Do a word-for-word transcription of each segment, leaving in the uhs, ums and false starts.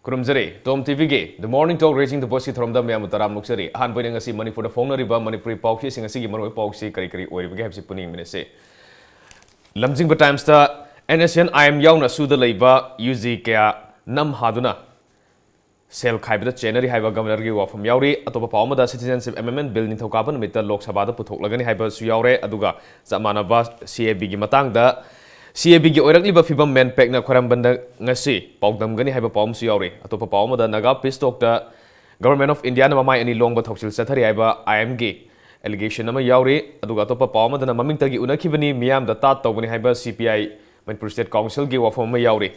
ꯈꯨꯔꯨꯝꯖꯔꯤ꯫ Tom ꯇꯤꯚꯤꯒꯤ The Morning Talk Raising the Voiceꯀꯤ ꯊꯧꯔꯝꯗ ꯃꯌꯥꯝꯕꯨ ꯇꯔꯥꯝꯅ ꯑꯣꯛꯆꯔꯤ꯫ ꯑꯍꯥꯟꯕ ꯑꯣꯏꯅ ꯉꯁꯤ ꯃꯅꯤꯄꯨꯔꯗ ꯐꯣꯡꯅꯔꯤꯕ ꯃꯅꯤꯄꯨꯔꯤ ꯄꯥꯎꯆꯦꯁꯤꯡ ꯑꯁꯤꯒꯤ ꯃꯔꯨꯑꯣꯏꯕ ꯄꯥꯎꯆꯦ ꯀꯔꯤ ꯀꯔꯤ ꯑꯣꯏꯔꯤꯕꯒꯦ ꯍꯥꯏꯕꯁꯤ ꯄꯨꯟꯅ ꯌꯦꯡꯃꯤꯟꯅꯁꯤ꯫ ꯂꯝꯖꯤꯡꯕ ꯇꯥꯏꯝꯁꯇ NSCN-IM ꯌꯥꯎꯅ ꯁꯨꯗ ꯂꯩꯕ UG ꯀꯌꯥ ꯅꯝ ꯍꯥꯗꯨꯅ ꯁꯦꯜ ꯈꯥꯏꯕꯗ ꯆꯦꯟꯅꯔꯤ ꯍꯥꯏꯕ ꯒꯕꯔꯅꯔꯒꯤ ꯋꯥꯐꯝ ꯌꯥꯎꯔꯤ꯫ ꯑꯇꯣꯞꯄ ꯄꯥꯎ ꯑꯃꯗ Citizenship Amendment Bill ꯅꯤꯡꯊꯧꯀꯥꯕ ꯅꯨꯃꯤꯠꯇ ꯂꯣꯛ ꯁꯚꯥꯗ ꯄꯨꯊꯣꯛꯂꯒꯅꯤ ꯍꯥꯏꯕꯁꯨ ꯌꯥꯎꯔꯦ꯫ ꯑꯗꯨꯒ ꯆꯞ ꯃꯥꯟꯅꯕ CABꯒꯤ ꯃꯇꯥꯡꯗ, CABꯒꯤ ꯑꯣꯏꯔꯛꯂꯤꯕ ꯐꯤꯕꯝ ꯃꯦꯟꯄꯦꯛꯅ ꯈ꯭ꯋꯥꯏꯔꯝꯕꯟꯗ ꯉꯁꯤ ꯄꯥꯎꯗꯝꯒꯅꯤ ꯍꯥꯏꯕ ꯄꯥꯎ ꯑꯃꯁꯨ ꯌꯥꯎꯔꯤ꯫ ꯑꯇꯣꯞꯄ ꯄꯥꯎ ꯑꯃꯗ Naga Peace Talkꯇ Government of Indiaꯅ ꯃꯃꯥꯏ ꯑꯅꯤ ꯂꯣꯡꯕ ꯊꯧꯁꯤꯜ ꯆꯠꯊꯔꯤ ꯍꯥꯏꯕ IMꯒꯤ allegation ꯑꯃ ꯌꯥꯎꯔꯤ꯫ ꯑꯗꯨꯒ ꯑꯇꯣꯞꯄ ꯄꯥꯎ ꯑꯃꯗꯅ ꯃꯃꯤꯡꯇꯒꯤ ꯎꯅꯈꯤꯕꯅꯤ, ꯃꯤꯌꯥꯝꯗ ꯇꯥꯠ ꯇꯧꯕꯅꯤ ꯍꯥꯏꯕ CPI Manipur State Councilꯒꯤ ꯋꯥꯐꯝ ꯑꯃ ꯌꯥꯎꯔꯤ꯫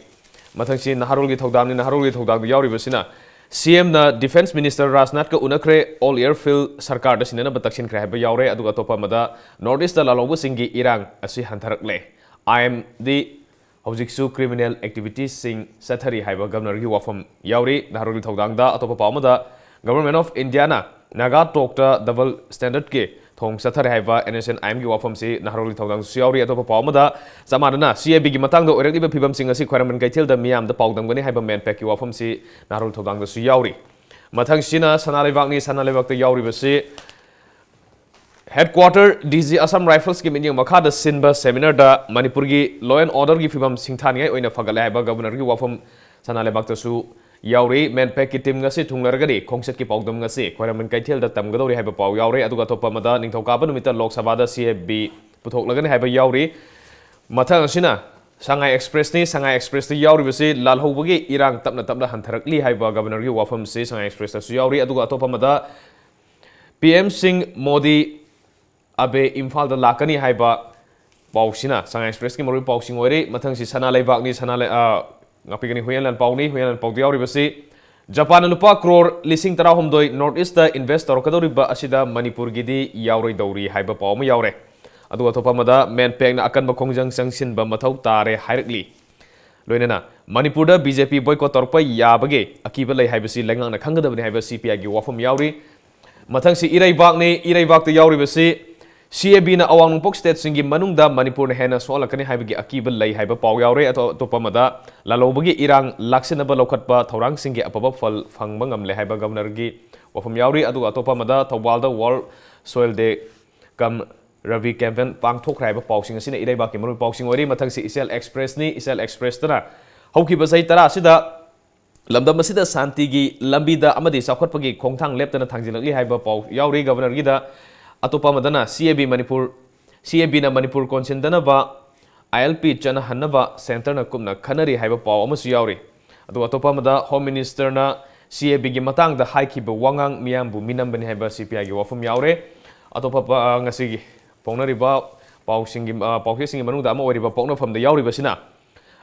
ꯃꯊꯪꯁꯤ ꯅꯍꯥꯔꯣꯜꯒꯤ ꯊꯧꯗꯥꯡꯅꯤ꯫ ꯅꯍꯥꯔꯣꯜꯒꯤ ꯊꯧꯗꯥꯡꯗ ꯌꯥꯎꯔꯤꯕꯁꯤꯅ, CMꯅ Defence Minister ꯔꯥꯖꯅꯥꯊꯀ ꯎꯅꯈ꯭ꯔꯦ, All Air Field ꯁꯔꯀꯥꯔꯗ ꯁꯤꯟꯅꯅꯕ ꯇꯛꯁꯤꯟꯈ꯭ꯔꯦ ꯍꯥꯏꯕ ꯌꯥꯎꯔꯦ꯫ ꯑꯗꯨꯒ ꯑꯇꯣꯞꯄ ꯑꯃꯗ, North Eastꯇ ꯂꯥꯜꯍꯧꯕꯁꯤꯡꯒꯤ ꯏꯔꯥꯡ ꯑꯁꯤ ꯍꯟꯊꯔꯛꯂꯦ, IMꯗꯤ ꯍꯧꯖꯤꯛꯁꯨ criminal activityꯁꯤꯡ ꯆꯠꯊꯔꯤ ꯍꯥꯏꯕ ꯒꯕꯔꯅꯔꯒꯤ ꯋꯥꯐꯝ ꯌꯥꯎꯔꯤ꯫ ꯅꯍꯥꯔꯣꯜꯒꯤ ꯊꯧꯗꯥꯡꯗ ꯑꯇꯣꯞꯄ ꯄꯥꯎ ꯑꯃꯗ, Government of Indiaꯅ Naga Talkꯇ double standardꯀꯤ ꯊꯣꯡ ꯆꯠꯊꯔꯦ ꯍꯥꯏꯕ NSCN-IMꯒꯤ ꯋꯥꯐꯝꯁꯤ ꯅꯍꯥꯔꯣꯜꯒꯤ ꯊꯧꯗꯥꯡꯗꯁꯨ ꯌꯥꯎꯔꯤ꯫ ꯑꯇꯣꯞꯄ ꯄꯥꯎ ꯑꯃꯗ, ꯆꯞ ꯃꯥꯟꯅꯅ CABꯒꯤ ꯃꯇꯥꯡꯗ ꯑꯣꯏꯔꯛꯂꯤꯕ ꯐꯤꯕꯝꯁꯤꯡ ꯑꯁꯤ ꯈ꯭ꯋꯥꯏꯔꯝꯕꯟ ꯀꯩꯊꯦꯜꯗ ꯃꯤꯌꯥꯝꯗ ꯄꯥꯎꯗꯝꯒꯅꯤ ꯍꯥꯏꯕ ꯃꯦꯟꯄꯦꯛꯀꯤ ꯋꯥꯐꯝꯁꯤ ꯅꯍꯥꯔꯣꯜ ꯊꯧꯗꯥꯡꯗꯁꯨ ꯌꯥꯎꯔꯤ꯫ ꯃꯊꯪꯁꯤꯅ ꯁꯅꯥ ꯂꯩꯕꯥꯛꯅꯤ꯫ ꯁꯅꯥ ꯂꯩꯕꯥꯛꯇ ꯌꯥꯎꯔꯤꯕꯁꯤ, Headquarter DG Assam Riflesꯀꯤ ꯃꯤꯠꯌꯦꯡ ꯃꯈꯥꯗ ꯁꯤꯟꯕ seminarꯗ ꯃꯅꯤꯄꯨꯔꯒꯤ law and orderꯒꯤ ꯐꯤꯕꯝ ꯁꯤꯡꯊꯥꯅꯤꯡꯉꯥꯏ ꯑꯣꯏꯅ ꯐꯒꯠꯂꯦ ꯍꯥꯏꯕ ꯒꯕꯔꯅꯔꯒꯤ ꯋꯥꯐꯝ ꯁꯅꯥ ꯂꯩꯕꯥꯛꯇꯁꯨ ꯌꯥꯎꯔꯤ꯫ ꯃꯦꯟꯄꯦꯛꯀꯤ team ꯉꯁꯤ ꯊꯨꯡꯂꯔꯒꯗꯤ ꯈꯣꯡꯆꯠꯀꯤ ꯄꯥꯎꯗꯝ ꯉꯁꯤ ꯈ꯭ꯋꯥꯏꯔꯝꯕꯟ ꯀꯩꯊꯦꯜꯗ ꯇꯝꯒꯗꯧꯔꯤ ꯍꯥꯏꯕ ꯄꯥꯎ ꯌꯥꯎꯔꯦ꯫ ꯑꯗꯨꯒ ꯑꯇꯣꯞꯄ ꯑꯃꯗ, ꯅꯤꯡꯊꯧꯀꯥꯕ ꯅꯨꯃꯤꯠꯇ ꯂꯣꯛ ꯁꯚꯥꯗ CAB ꯄꯨꯊꯣꯛꯂꯒꯅꯤ ꯍꯥꯏꯕ ꯌꯥꯎꯔꯤ꯫ ꯃꯊꯪ ꯑꯁꯤꯅ Sangai Expressꯅꯤ꯫ Sangai Expressꯇ ꯌꯥꯎꯔꯤꯕꯁꯤ ꯂꯥꯜꯍꯧꯕꯒꯤ ꯏꯔꯥꯡ ꯇꯞꯅ ꯇꯞꯅ ꯍꯟꯊꯔꯛꯂꯤ ꯍꯥꯏꯕ ꯒꯕꯔꯅꯔꯒꯤ ꯋꯥꯐꯝꯁꯤ Sangai Expressꯇꯁꯨ ꯌꯥꯎꯔꯤ꯫ ꯑꯗꯨꯒ ꯑꯇꯣꯞꯄ ꯑꯃꯗ, PM ꯁꯤꯡ ꯃꯣꯗꯤ ꯑꯕꯦ ꯏꯝꯐꯥꯜꯗ ꯂꯥꯛꯀꯅꯤ ꯍꯥꯏꯕ ꯄꯥꯎꯁꯤꯅ Sangai Expressꯀꯤ ꯃꯔꯨꯑꯣꯏꯕ ꯄꯥꯎꯁꯤꯡ ꯑꯣꯏꯔꯤ꯫ ꯃꯊꯪꯁꯤ ꯁꯅꯥ ꯂꯩꯕꯥꯛꯅꯤ꯫ ꯁꯅꯥ ꯂꯩ-, ꯑ, ꯉꯥꯛꯄꯤꯒꯅꯤ, ꯍꯨꯏꯌꯦꯟꯂꯥꯟ ꯄꯥꯎꯅꯤ꯫ ꯍꯨꯏꯌꯦꯟꯂꯥꯟ ꯄꯥꯎꯗ ꯌꯥꯎꯔꯤꯕꯁꯤ, ꯖꯄꯥꯟꯅ ꯂꯨꯄꯥ ꯀ꯭ꯔꯣꯔ ꯂꯤꯁꯤꯡ ꯇꯔꯥꯍꯨꯝꯗꯣꯏ North Eastꯇ invest ꯇꯧꯔꯛꯀꯗꯧꯔꯤꯕ ꯑꯁꯤꯗ ꯃꯅꯤꯄꯨꯔꯒꯤꯗꯤ ꯌꯥꯎꯔꯣꯏꯗꯧꯔꯤ ꯍꯥꯏꯕ ꯄꯥꯎ ꯑꯃ ꯌꯥꯎꯔꯦ꯫ ꯑꯗꯨꯒ ꯑꯇꯣꯞꯄ ꯑꯃꯗ, ꯃꯦꯟꯄꯦꯛꯅ ꯑꯀꯟꯕ ꯈꯣꯡꯖꯪ ꯆꯪꯁꯤꯟꯕ ꯃꯊꯧ ꯇꯥꯔꯦ ꯍꯥꯏꯔꯛꯂꯤ꯫ ꯂꯣꯏꯅꯅ ꯃꯅꯤꯄꯨꯔꯗ BJP boycott ꯇꯧꯔꯛꯄ ꯌꯥꯕꯒꯤ ꯑꯀꯤꯕ ꯂꯩ ꯍꯥꯏꯕꯁꯤ ꯂꯩꯉꯥꯛꯅ ꯈꯪꯒꯗꯕꯅꯤ ꯍꯥꯏꯕ CPIꯒꯤ ꯋꯥꯐꯝ ꯌꯥꯎꯔꯤ꯫ ꯃꯊꯪꯁꯤ ꯏꯔꯩꯕꯥꯛꯅꯤ꯫ ꯏꯔꯩꯕꯥꯛꯇ ꯌꯥꯎꯔꯤꯕꯁꯤ, ꯁꯤ ꯑꯦ ꯕꯤꯅ ꯑꯋꯥꯡ ꯅꯣꯡꯄꯣꯛ ꯁ꯭ꯇꯦꯠꯁꯤꯡꯒꯤ ꯃꯅꯨꯡꯗ ꯃꯅꯤꯄꯨꯔꯅ ꯍꯦꯟꯅ ꯁꯣꯛꯍꯜꯂꯛꯀꯅꯤ ꯍꯥꯏꯕꯒꯤ ꯑꯀꯤꯕ ꯂꯩ ꯍꯥꯏꯕ ꯄꯥꯎ ꯌꯥꯎꯔꯦ꯫ ꯑꯇꯣ-, ꯑꯇꯣꯞꯄ ꯑꯃꯗ, ꯂꯥꯜꯍꯧꯕꯒꯤ ꯏꯔꯥꯡ ꯂꯥꯛꯁꯤꯟꯅꯕ ꯂꯧꯈꯠꯄ ꯊꯧꯔꯥꯡꯁꯤꯡꯒꯤ ꯑꯐꯕ ꯐꯜ ꯐꯪꯕ ꯉꯝꯂꯦ ꯍꯥꯏꯕ ꯒꯕꯔꯅꯔꯒꯤ ꯋꯥꯐꯝ ꯌꯥꯎꯔꯤ꯫ ꯑꯗꯨꯒ ꯑꯇꯣꯞꯄ ꯑꯃꯗ, ꯊꯧꯕꯥꯜꯗ World Soil Day cum Rabi Campaign ꯄꯥꯡꯊꯣꯛꯈ꯭ꯔꯦ ꯍꯥꯏꯕ ꯄꯥꯎꯁꯤꯡ ꯑꯁꯤꯅ ꯏꯔꯩꯕꯥꯛꯀꯤ ꯃꯔꯨꯑꯣꯏꯕ ꯄꯥꯎꯁꯤꯡ ꯑꯣꯏꯔꯤ꯫ ꯃꯊꯪꯁꯤ ꯏꯆꯦꯜ ꯑꯦꯛꯁꯄ꯭ꯔꯦꯁꯅꯤ꯫ ꯏꯆꯦꯜ ꯑꯦꯛꯁꯄ꯭ꯔꯦꯁꯇꯅ ꯍꯧꯈꯤꯕ ꯆꯍꯤ ꯇꯔꯥ ꯑꯁꯤꯗ ꯂꯝꯗꯝ ꯑꯁꯤꯗ ꯁꯥꯟꯇꯤꯒꯤ ꯂꯝꯕꯤꯗ ꯑꯃꯗꯤ ꯆꯥꯎꯈꯠꯄꯒꯤ ꯈꯣꯡꯊꯥꯡ ꯂꯦꯞꯇꯅ ꯊꯥꯡꯖꯤꯜꯂꯛꯂꯤ ꯍꯥꯏꯕ ꯄꯥꯎ ꯌꯥꯎꯔꯤ꯫ ꯒꯕꯔꯅꯔꯒꯤꯗ ꯑꯇꯣꯞꯄ ꯑꯃꯗꯅ ꯁꯤ ꯑꯦ ꯕꯤ ꯃꯅꯤꯄꯨꯔ, ꯁꯤ ꯑꯦ ꯕꯤꯅ ꯃꯅꯤꯄꯨꯔ ꯀꯣꯟꯁꯤꯟꯗꯅꯕ ꯑꯥꯏ ꯑꯦꯜ ꯄꯤ ꯆꯠꯅꯍꯟꯅꯕ ꯁꯦꯟꯇꯔꯅ ꯀꯨꯞꯅ ꯈꯟꯅꯔꯤ ꯍꯥꯏꯕ ꯄꯥꯎ ꯑꯃꯁꯨ ꯌꯥꯎꯔꯤ꯫ ꯑꯗꯨꯒ ꯑꯇꯣꯞꯄ ꯑꯃꯗ, ꯍꯣꯝ ꯃꯤꯅꯤꯁꯇꯔꯅ ꯁꯤ ꯑꯦ ꯕꯤꯒꯤ ꯃꯇꯥꯡꯗ ꯍꯥꯏꯈꯤꯕ ꯋꯥꯉꯥꯡ ꯃꯤꯌꯥꯝꯕꯨ ꯃꯤꯅꯝꯕꯅꯤ ꯍꯥꯏꯕ ꯁꯤ ꯄꯤ ꯑꯥꯏꯒꯤ ꯋꯥꯐꯝ ꯌꯥꯎꯔꯦ꯫ ꯑꯇꯣꯞꯄ ꯄ-, ꯉꯁꯤꯒꯤ ꯐꯣꯡꯅꯔꯤꯕ ꯄꯥꯎꯁꯤꯡꯒꯤ, ꯑ, ꯄꯥꯎꯆꯦꯁꯤꯡꯒꯤ ꯃꯅꯨꯡꯗ ꯑꯃ ꯑꯣꯏꯔꯤꯕ ꯄꯣꯛꯅꯐꯝꯗ ꯌꯥꯎꯔꯤꯕꯁꯤꯅ,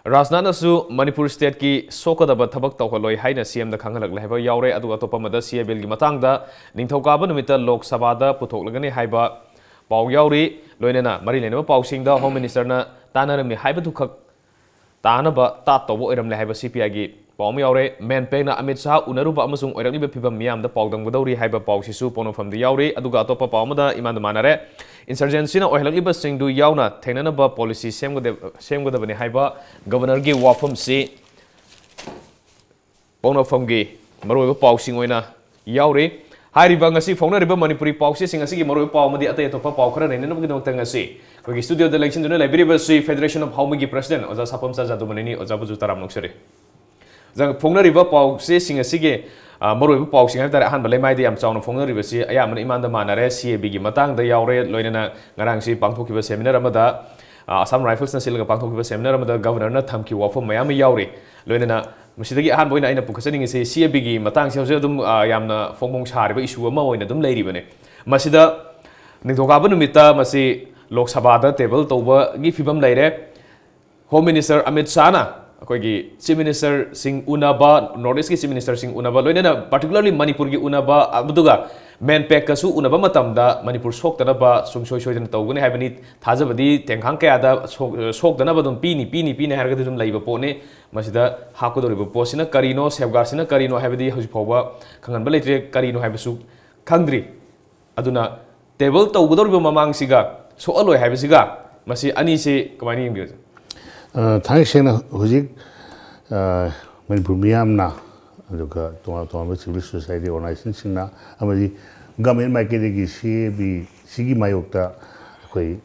ꯔꯥꯖꯅꯥꯊꯅꯁꯨ ꯃꯅꯤꯄꯨꯔ ꯁ꯭ꯇꯦꯠꯀꯤ ꯁꯣꯛꯀꯗꯕ ꯊꯕꯛ ꯇꯧꯍꯜꯂꯣꯏ ꯍꯥꯏꯅ ꯁꯤ ꯑꯦꯝꯗ ꯈꯪꯍꯜꯂꯛꯂꯦ ꯍꯥꯏꯕ ꯌꯥꯎꯔꯦ꯫ ꯑꯗꯨꯒ ꯑꯇꯣꯞꯄ ꯑꯃꯗ, ꯁꯤ ꯑꯦ ꯕꯤꯜꯒꯤ ꯃꯇꯥꯡꯗ ꯅꯤꯡꯊꯧꯀꯥꯕ ꯅꯨꯃꯤꯠꯇ ꯂꯣꯛ ꯁꯚꯥꯗ ꯄꯨꯊꯣꯛꯂꯒꯅꯤ ꯍꯥꯏꯕ ꯄꯥꯎ ꯌꯥꯎꯔꯤ꯫ ꯂꯣꯏꯅꯅ ꯃꯔꯤ ꯂꯩꯅꯕ ꯄꯥꯎꯁꯤꯡꯗ ꯍꯣꯝ ꯃꯤꯅꯤꯁꯇꯔꯅ ꯇꯥꯟꯅꯔꯝꯃꯤ ꯍꯥꯏꯕꯗꯨꯈꯛ ꯇꯥꯅꯕ ꯇꯥꯠ ꯇꯧꯕ ꯑꯣꯏꯔꯝꯂꯦ ꯍꯥꯏꯕ ꯁꯤ ꯄꯤ ꯑꯥꯏꯒꯤ ꯄꯥꯎ ꯑꯃ ꯌꯥꯎꯔꯦ꯫ ꯃꯦꯟꯄꯦꯛꯅ ꯑꯃꯤꯠ ꯁꯥꯍ ꯎꯅꯔꯨꯕ ꯑꯃꯁꯨꯡ ꯑꯣꯏꯔꯛꯂꯤꯕ ꯐꯤꯕꯝ ꯃꯤꯌꯥꯝꯗ ꯄꯥꯎꯗꯝꯒꯗꯧꯔꯤ ꯍꯥꯏꯕ ꯄꯥꯎꯁꯤꯁꯨ ꯄꯣꯛꯅꯐꯝꯗ ꯌꯥꯎꯔꯤ꯫ ꯑꯗꯨꯒ ꯑꯇꯣꯞꯄ ꯄꯥꯎ ꯑꯃꯗ ꯏꯃꯥꯟꯗ ꯃꯥꯟꯅꯔꯦ꯫ ꯏꯟꯁꯔꯖꯦꯟꯁꯤꯅ ꯑꯣꯏꯍꯜꯂꯛꯂꯤꯕꯁꯤꯡꯗꯨ ꯌꯥꯎꯅ ꯊꯦꯡꯅꯅꯕ ꯄꯣꯂꯤꯁꯤ ꯁꯦꯝꯒꯗ-, ꯁꯦꯝꯒꯗꯕꯅꯤ ꯍꯥꯏꯕ ꯒꯕꯔꯅꯔꯒꯤ ꯋꯥꯐꯝꯁꯤ ꯄꯣꯛꯅꯐꯝꯒꯤ ꯃꯔꯨꯑꯣꯏꯕ ꯄꯥꯎꯁꯤꯡ ꯑꯣꯏꯅ ꯌꯥꯎꯔꯤ꯫ ꯍꯥꯏꯔꯤꯕ ꯉꯁꯤ ꯐꯣꯡꯅꯔꯤꯕ ꯃꯅꯤꯄꯨꯔꯤ ꯄꯥꯎꯆꯦꯁꯤꯡ ꯑꯁꯤꯒꯤ ꯃꯔꯨꯑꯣꯏꯕ ꯄꯥꯎ ꯑꯃꯗꯤ ꯑꯇꯩ ꯑꯇꯣꯞꯄ ꯄꯥꯎ ꯈꯔ ꯅꯩꯅꯅꯕꯒꯤꯗꯃꯛꯇ ꯉꯁꯤ ꯑꯩꯈꯣꯏꯒꯤ ꯁ꯭ꯇꯨꯗꯤꯑꯣꯗ ꯂꯦꯡꯁꯤꯟꯗꯨꯅ ꯂꯩꯕꯤꯔꯤꯕꯁꯤ ꯐꯦꯗꯔꯦꯁꯟ ꯑꯣꯐ ꯍꯥꯎꯃꯩꯒꯤ ꯄ꯭ꯔꯁꯤꯗꯦꯟꯠ ꯑꯣꯖꯥ ꯁꯥꯄꯝꯆꯥ ꯖꯥꯗꯨꯃꯅꯤꯅꯤ꯫ ꯑꯣꯖꯥꯕꯨꯁꯨ ꯇꯔꯥꯝꯅ ꯑꯣꯛꯆꯔꯤ꯫ ꯑꯣꯖꯥ, ꯐꯣꯡꯅꯔꯤꯕ ꯄꯥꯎꯆꯦꯁꯤꯡ ꯑꯁꯤꯒꯤ, ꯑ, ꯃꯔꯨꯑꯣꯏꯕ ꯄꯥꯎꯁꯤꯡ ꯍꯥꯏꯕ ꯇꯥꯔꯦ, ꯑꯍꯥꯟꯕ ꯂꯩꯃꯥꯏꯗ ꯌꯥꯝ ꯆꯥꯎꯅ ꯐꯣꯡꯅꯔꯤꯕꯁꯤ ꯑꯌꯥꯝꯕꯅ ꯏꯃꯥꯟꯗ ꯃꯥꯟꯅꯔꯦ꯫ ꯁꯤ ꯑꯦ ꯕꯤꯒꯤ ꯃꯇꯥꯡꯗ ꯌꯥꯎꯔꯦ꯫ ꯂꯣꯏꯅꯅ ꯉꯔꯥꯡꯁꯤ ꯄꯥꯡꯊꯣꯛꯈꯤꯕ ꯁꯦꯃꯤꯅꯥꯔ ꯑꯃꯗ, ꯑ, ꯑꯁꯥꯝ ꯔꯥꯏꯐꯜꯁꯅ ꯁꯤꯜꯂꯒ ꯄꯥꯡꯊꯣꯛꯈꯤꯕ ꯁꯦꯃꯤꯅꯥꯔ ꯑꯃꯗ ꯒꯕꯔꯅꯔꯅ ꯊꯝꯈꯤꯕ ꯋꯥꯐꯝ ꯃꯌꯥꯝ ꯑꯃ ꯌꯥꯎꯔꯤ꯫ ꯂꯣꯏꯅꯅ ꯃꯁꯤꯗꯒꯤ ꯑꯍꯥꯟꯕ ꯑꯣꯏꯅ ꯑꯩꯅ ꯄꯨꯈꯠꯆꯅꯤꯡꯉꯤꯁꯤ, ꯁꯤ ꯑꯦ ꯕꯤꯒꯤ ꯃꯇꯥꯡꯁꯤ ꯍꯧꯖꯤꯛ ꯑꯗꯨꯝ, ꯑ, ꯌꯥꯝꯅ ꯐꯣꯡ ꯐꯣꯡ ꯁꯥꯔꯤꯕ ꯏꯁꯨ ꯑꯃ ꯑꯣꯏꯅ ꯑꯗꯨꯝ ꯂꯩꯔꯤꯕꯅꯤ꯫ ꯃꯁꯤꯗ ꯅꯤꯡꯊꯧꯀꯥꯕ ꯅꯨꯃꯤꯠꯇ ꯃꯁꯤ ꯂꯣꯛ ꯁꯚꯥꯗ ꯇꯦꯕꯜ ꯇꯧꯕꯒꯤ ꯐꯤꯕꯝ ꯂꯩꯔꯦ꯫ ꯍꯣꯝ ꯃꯤꯅꯤꯁꯇꯔ ꯑꯃꯤꯠ ꯁꯥꯍꯅ ꯑꯩꯈꯣꯏꯒꯤ ꯆꯤꯐ ꯃꯤꯅꯤꯁꯇꯔꯁꯤꯡ ꯎꯅꯕ, ꯅꯣꯔꯠ ꯏꯁꯀꯤ ꯆꯤꯐ ꯃꯤꯅꯤꯁꯇꯔꯁꯤꯡ ꯎꯅꯕ, ꯂꯣꯏꯅꯅ ꯄꯥꯔꯇꯤꯀꯨꯂꯔꯂꯤ ꯃꯅꯤꯄꯨꯔꯒꯤ ꯎꯅꯕ, ꯑꯗꯨꯒ ꯃꯦꯟꯄꯦꯛꯀꯁꯨ ꯎꯅꯕ ꯃꯇꯝꯗ ꯃꯅꯤꯄꯨꯔ ꯁꯣꯛꯇꯅꯕ ꯁꯨꯡꯁꯣꯏ ꯁꯣꯏꯗꯅ ꯇꯧꯒꯅꯤ ꯍꯥꯏꯕꯅꯤ꯫ ꯊꯥꯖꯕꯗꯤ ꯇꯦꯡꯈꯥꯡ ꯀꯌꯥꯗ ꯁꯣꯛ-, ꯁꯣꯛꯇꯅꯕ ꯑꯗꯨꯝ ꯄꯤꯅꯤ, ꯄꯤꯅꯤ, ꯄꯤꯅꯤ ꯍꯥꯏꯔꯒꯗꯤ ꯑꯗꯨꯝ ꯂꯩꯕ ꯄꯣꯠꯅꯤ꯫ ꯃꯁꯤꯗ ꯍꯥꯞꯀꯗꯧꯔꯤꯕ ꯄꯣꯠꯁꯤꯅ ꯀꯔꯤꯅꯣ, ꯁꯦꯐꯒꯥꯔꯗꯁꯤꯅ ꯀꯔꯤꯅꯣ ꯍꯥꯏꯕꯗꯤ ꯍꯧꯖꯤꯛ ꯐꯥꯎꯕ ꯈꯪꯍꯟꯕ ꯂꯩꯇ꯭ꯔꯦ, ꯀꯔꯤꯅꯣ ꯍꯥꯏꯕꯁꯨ ꯈꯪꯗ꯭ꯔꯤ꯫ ꯑꯗꯨꯅ ꯇꯦꯕꯜ ꯇꯧꯒꯗꯧꯔꯤꯕ ꯃꯃꯥꯡꯁꯤꯒ ꯁꯣꯛꯍꯜꯂꯣꯏ ꯍꯥꯏꯕꯁꯤꯒ, ꯃꯁꯤ ꯑꯅꯤꯁꯤ ꯀꯃꯥꯏꯅ ꯌꯦꯡꯕꯤꯕꯁꯦ? ꯑ, ꯊꯥꯡꯒꯩ ꯁꯦꯡꯅ ꯍꯧꯖꯤꯛ, ꯑ, ꯃꯅꯤꯄꯨꯔ ꯃꯤꯌꯥꯝꯅ, ꯑꯗꯨꯒ ꯇꯣꯉꯥꯟ ꯇꯣꯉꯥꯟꯕ civil society organizationꯁꯤꯡꯅ ꯑꯃꯗꯤ government ꯃꯥꯏꯀꯩꯗꯒꯤ C A B Cꯒꯤ ꯃꯥꯌꯣꯛꯇ ꯑꯩꯈꯣꯏ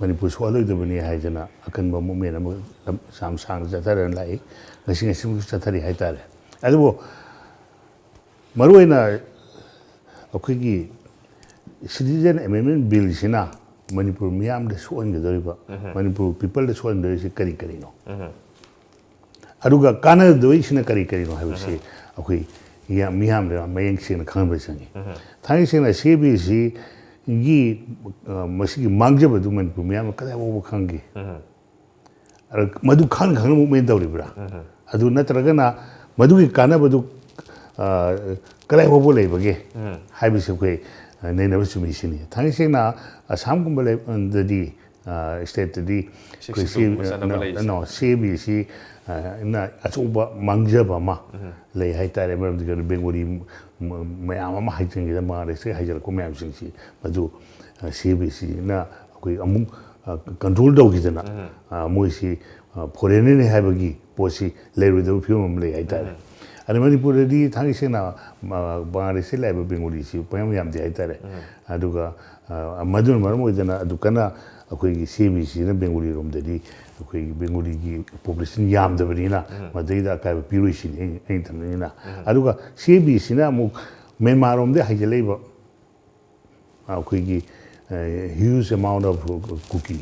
ꯃꯅꯤꯄꯨꯔ ꯁꯣꯛꯍꯜꯂꯣꯏꯗꯕꯅꯤ ꯍꯥꯏꯗꯅ ꯑꯀꯟꯕ movement ꯑꯃ ꯂꯝ-, ꯌꯥꯝ ꯁꯥꯡꯅ ꯆꯠꯊꯗꯨꯅ ꯂꯥꯛꯏ꯫ ꯉꯁꯤ ꯉꯁꯤꯃꯛꯁꯨ ꯆꯠꯊꯔꯤ ꯍꯥꯏꯇꯥꯔꯦ꯫ ꯑꯗꯨꯕꯨ ꯃꯔꯨꯑꯣꯏꯅ ꯑꯩꯈꯣꯏꯒꯤ citizen amendment billꯁꯤꯅ ꯃꯅꯤꯄꯨꯔ ꯃꯤꯌꯥꯝꯗ ꯁꯣꯛꯍꯟꯒꯗꯧꯔꯤꯕ, ꯃꯅꯤꯄꯨꯔ peopleꯗ ꯁꯣꯛꯍꯟꯗꯣꯔꯤꯁꯤ ꯀꯔꯤ ꯀꯔꯤꯅꯣ? ꯑꯗꯨꯒ ꯀꯥꯟꯅꯗꯣꯏꯁꯤꯅ ꯀꯔꯤ ꯀꯔꯤꯅꯣ ꯍꯥꯏꯕꯁꯤ ꯑꯩꯈꯣꯏ ꯌꯥꯝ-, ꯃꯤꯌꯥꯝꯗ ꯌꯥꯝ ꯃꯌꯦꯛ ꯁꯦꯡꯅ ꯈꯪꯍꯟꯕ ꯆꯪꯉꯤ꯫ ꯊꯥꯡꯒꯩ ꯁꯦꯡꯅ C A B Cꯒꯤ, ꯑ, ꯃꯁꯤꯒꯤ ꯃꯥꯡꯖꯕꯗꯨ ꯃꯅꯤꯄꯨꯔ ꯃꯤꯌꯥꯝꯅ ꯀꯗꯥꯏ ꯐꯥꯎꯕ ꯈꯪꯒꯦ? ꯑꯗ ꯃꯗꯨ ꯈꯪꯅ ꯈꯪꯅ movement ꯇꯧꯔꯤꯕ꯭ꯔꯥ? ꯑꯗꯨ ꯅꯠꯇ꯭ꯔꯒꯅ ꯃꯗꯨꯒꯤ ꯀꯥꯟꯅꯕꯗꯨ, ꯑ, ꯀꯗꯥꯏ ꯐꯥꯎꯕ ꯂꯩꯕꯒꯦ ꯍꯥꯏꯕꯁꯤ ꯑꯩꯈꯣꯏ, ꯑ, ꯅꯩꯅꯕ ꯆꯨꯝꯃꯤ ꯁꯤꯅꯤ꯫ ꯊꯥꯡꯒꯩ ꯁꯦꯡꯅ ꯑꯁꯥꯝꯒꯨꯝꯕ ꯂꯩ-, ꯗꯗꯤ, ꯑ, stateꯇꯗꯤ ꯑꯩꯈꯣꯏ C-, ꯆꯠꯅꯕ ꯂꯩꯔꯤꯁꯦ꯫ No, C A B C, ꯑ, ꯅ ꯑꯆꯧꯕ ꯃꯥꯡꯖꯕ ꯑꯃ ꯂꯩ ꯍꯥꯏꯇꯥꯔꯦ꯫ ꯃꯔꯝꯗꯤ ꯀꯩꯅꯣ, ꯕꯦꯡꯒꯣꯂꯤ ꯃ-, ꯃꯌꯥꯝ ꯑꯃ ꯍꯥꯏꯖꯤꯟꯈꯤꯗꯅ ꯃꯥꯔꯦꯁꯇꯒꯤ ꯍꯥꯏꯖꯔꯛꯄ ꯃꯌꯥꯝꯁꯤꯡꯁꯤ ꯃꯗꯨ, ꯑ, C A B Cꯅ ꯑꯩꯈꯣꯏ ꯑꯃꯨꯛ, ꯑ, control ꯇꯧꯈꯤꯗꯅ, ꯑ, ꯃꯣꯏꯁꯤ, ꯑ, foreignꯔꯅꯤ ꯍꯥꯏꯕꯒꯤ ꯄꯣꯠꯁꯤ ꯂꯩꯔꯣꯏꯗꯕ ꯐꯤꯕꯝ ꯑꯃ ꯂꯩ ꯍꯥꯏꯇꯥꯔꯦ꯫ ꯑꯗ ꯃꯅꯤꯄꯨꯔꯗꯗꯤ ꯊꯥꯡꯒꯩ ꯁꯦꯡꯅ, ꯑ, ꯕꯪꯒ꯭ꯂꯥꯗꯦꯁꯇ ꯂꯥꯛꯏꯕ ꯕꯦꯡꯒꯣꯂꯤꯁꯤ ꯄꯪꯌꯥꯝ ꯌꯥꯝꯗꯦ ꯍꯥꯏꯇꯥꯔꯦ꯫ ꯑꯗꯨꯒ, ꯑ, ꯃꯗꯨꯅ ꯃꯔꯝ ꯑꯣꯏꯗꯅ ꯑꯗꯨ ꯀꯟꯅ ꯑꯩꯈꯣꯏꯒꯤ C A B Cꯅ ꯕꯦꯡꯒꯣꯂꯤꯔꯣꯝꯗꯗꯤ ꯑꯩꯈꯣꯏꯒꯤ ꯕꯦꯡꯒꯣꯂꯤꯒꯤ population ꯌꯥꯝꯗꯕꯅꯤꯅ ꯃꯗꯩꯗ ꯑꯀꯥꯏꯕ ꯄꯤꯔꯣꯏ ꯁꯤꯅꯤ ꯑꯩ, ꯑꯩꯅ ꯊꯝꯖꯅꯤꯡꯉꯤꯅ꯫ ꯑꯗꯨꯒ C A B Cꯅ ꯑꯃꯨꯛ ꯃ꯭ꯌꯥꯟꯃꯥꯔꯔꯣꯝꯗꯒꯤ ꯍꯩꯖꯤꯜꯂꯛꯏꯕ ꯑꯩꯈꯣꯏꯒꯤ, ꯑ, huge amount of Kuki,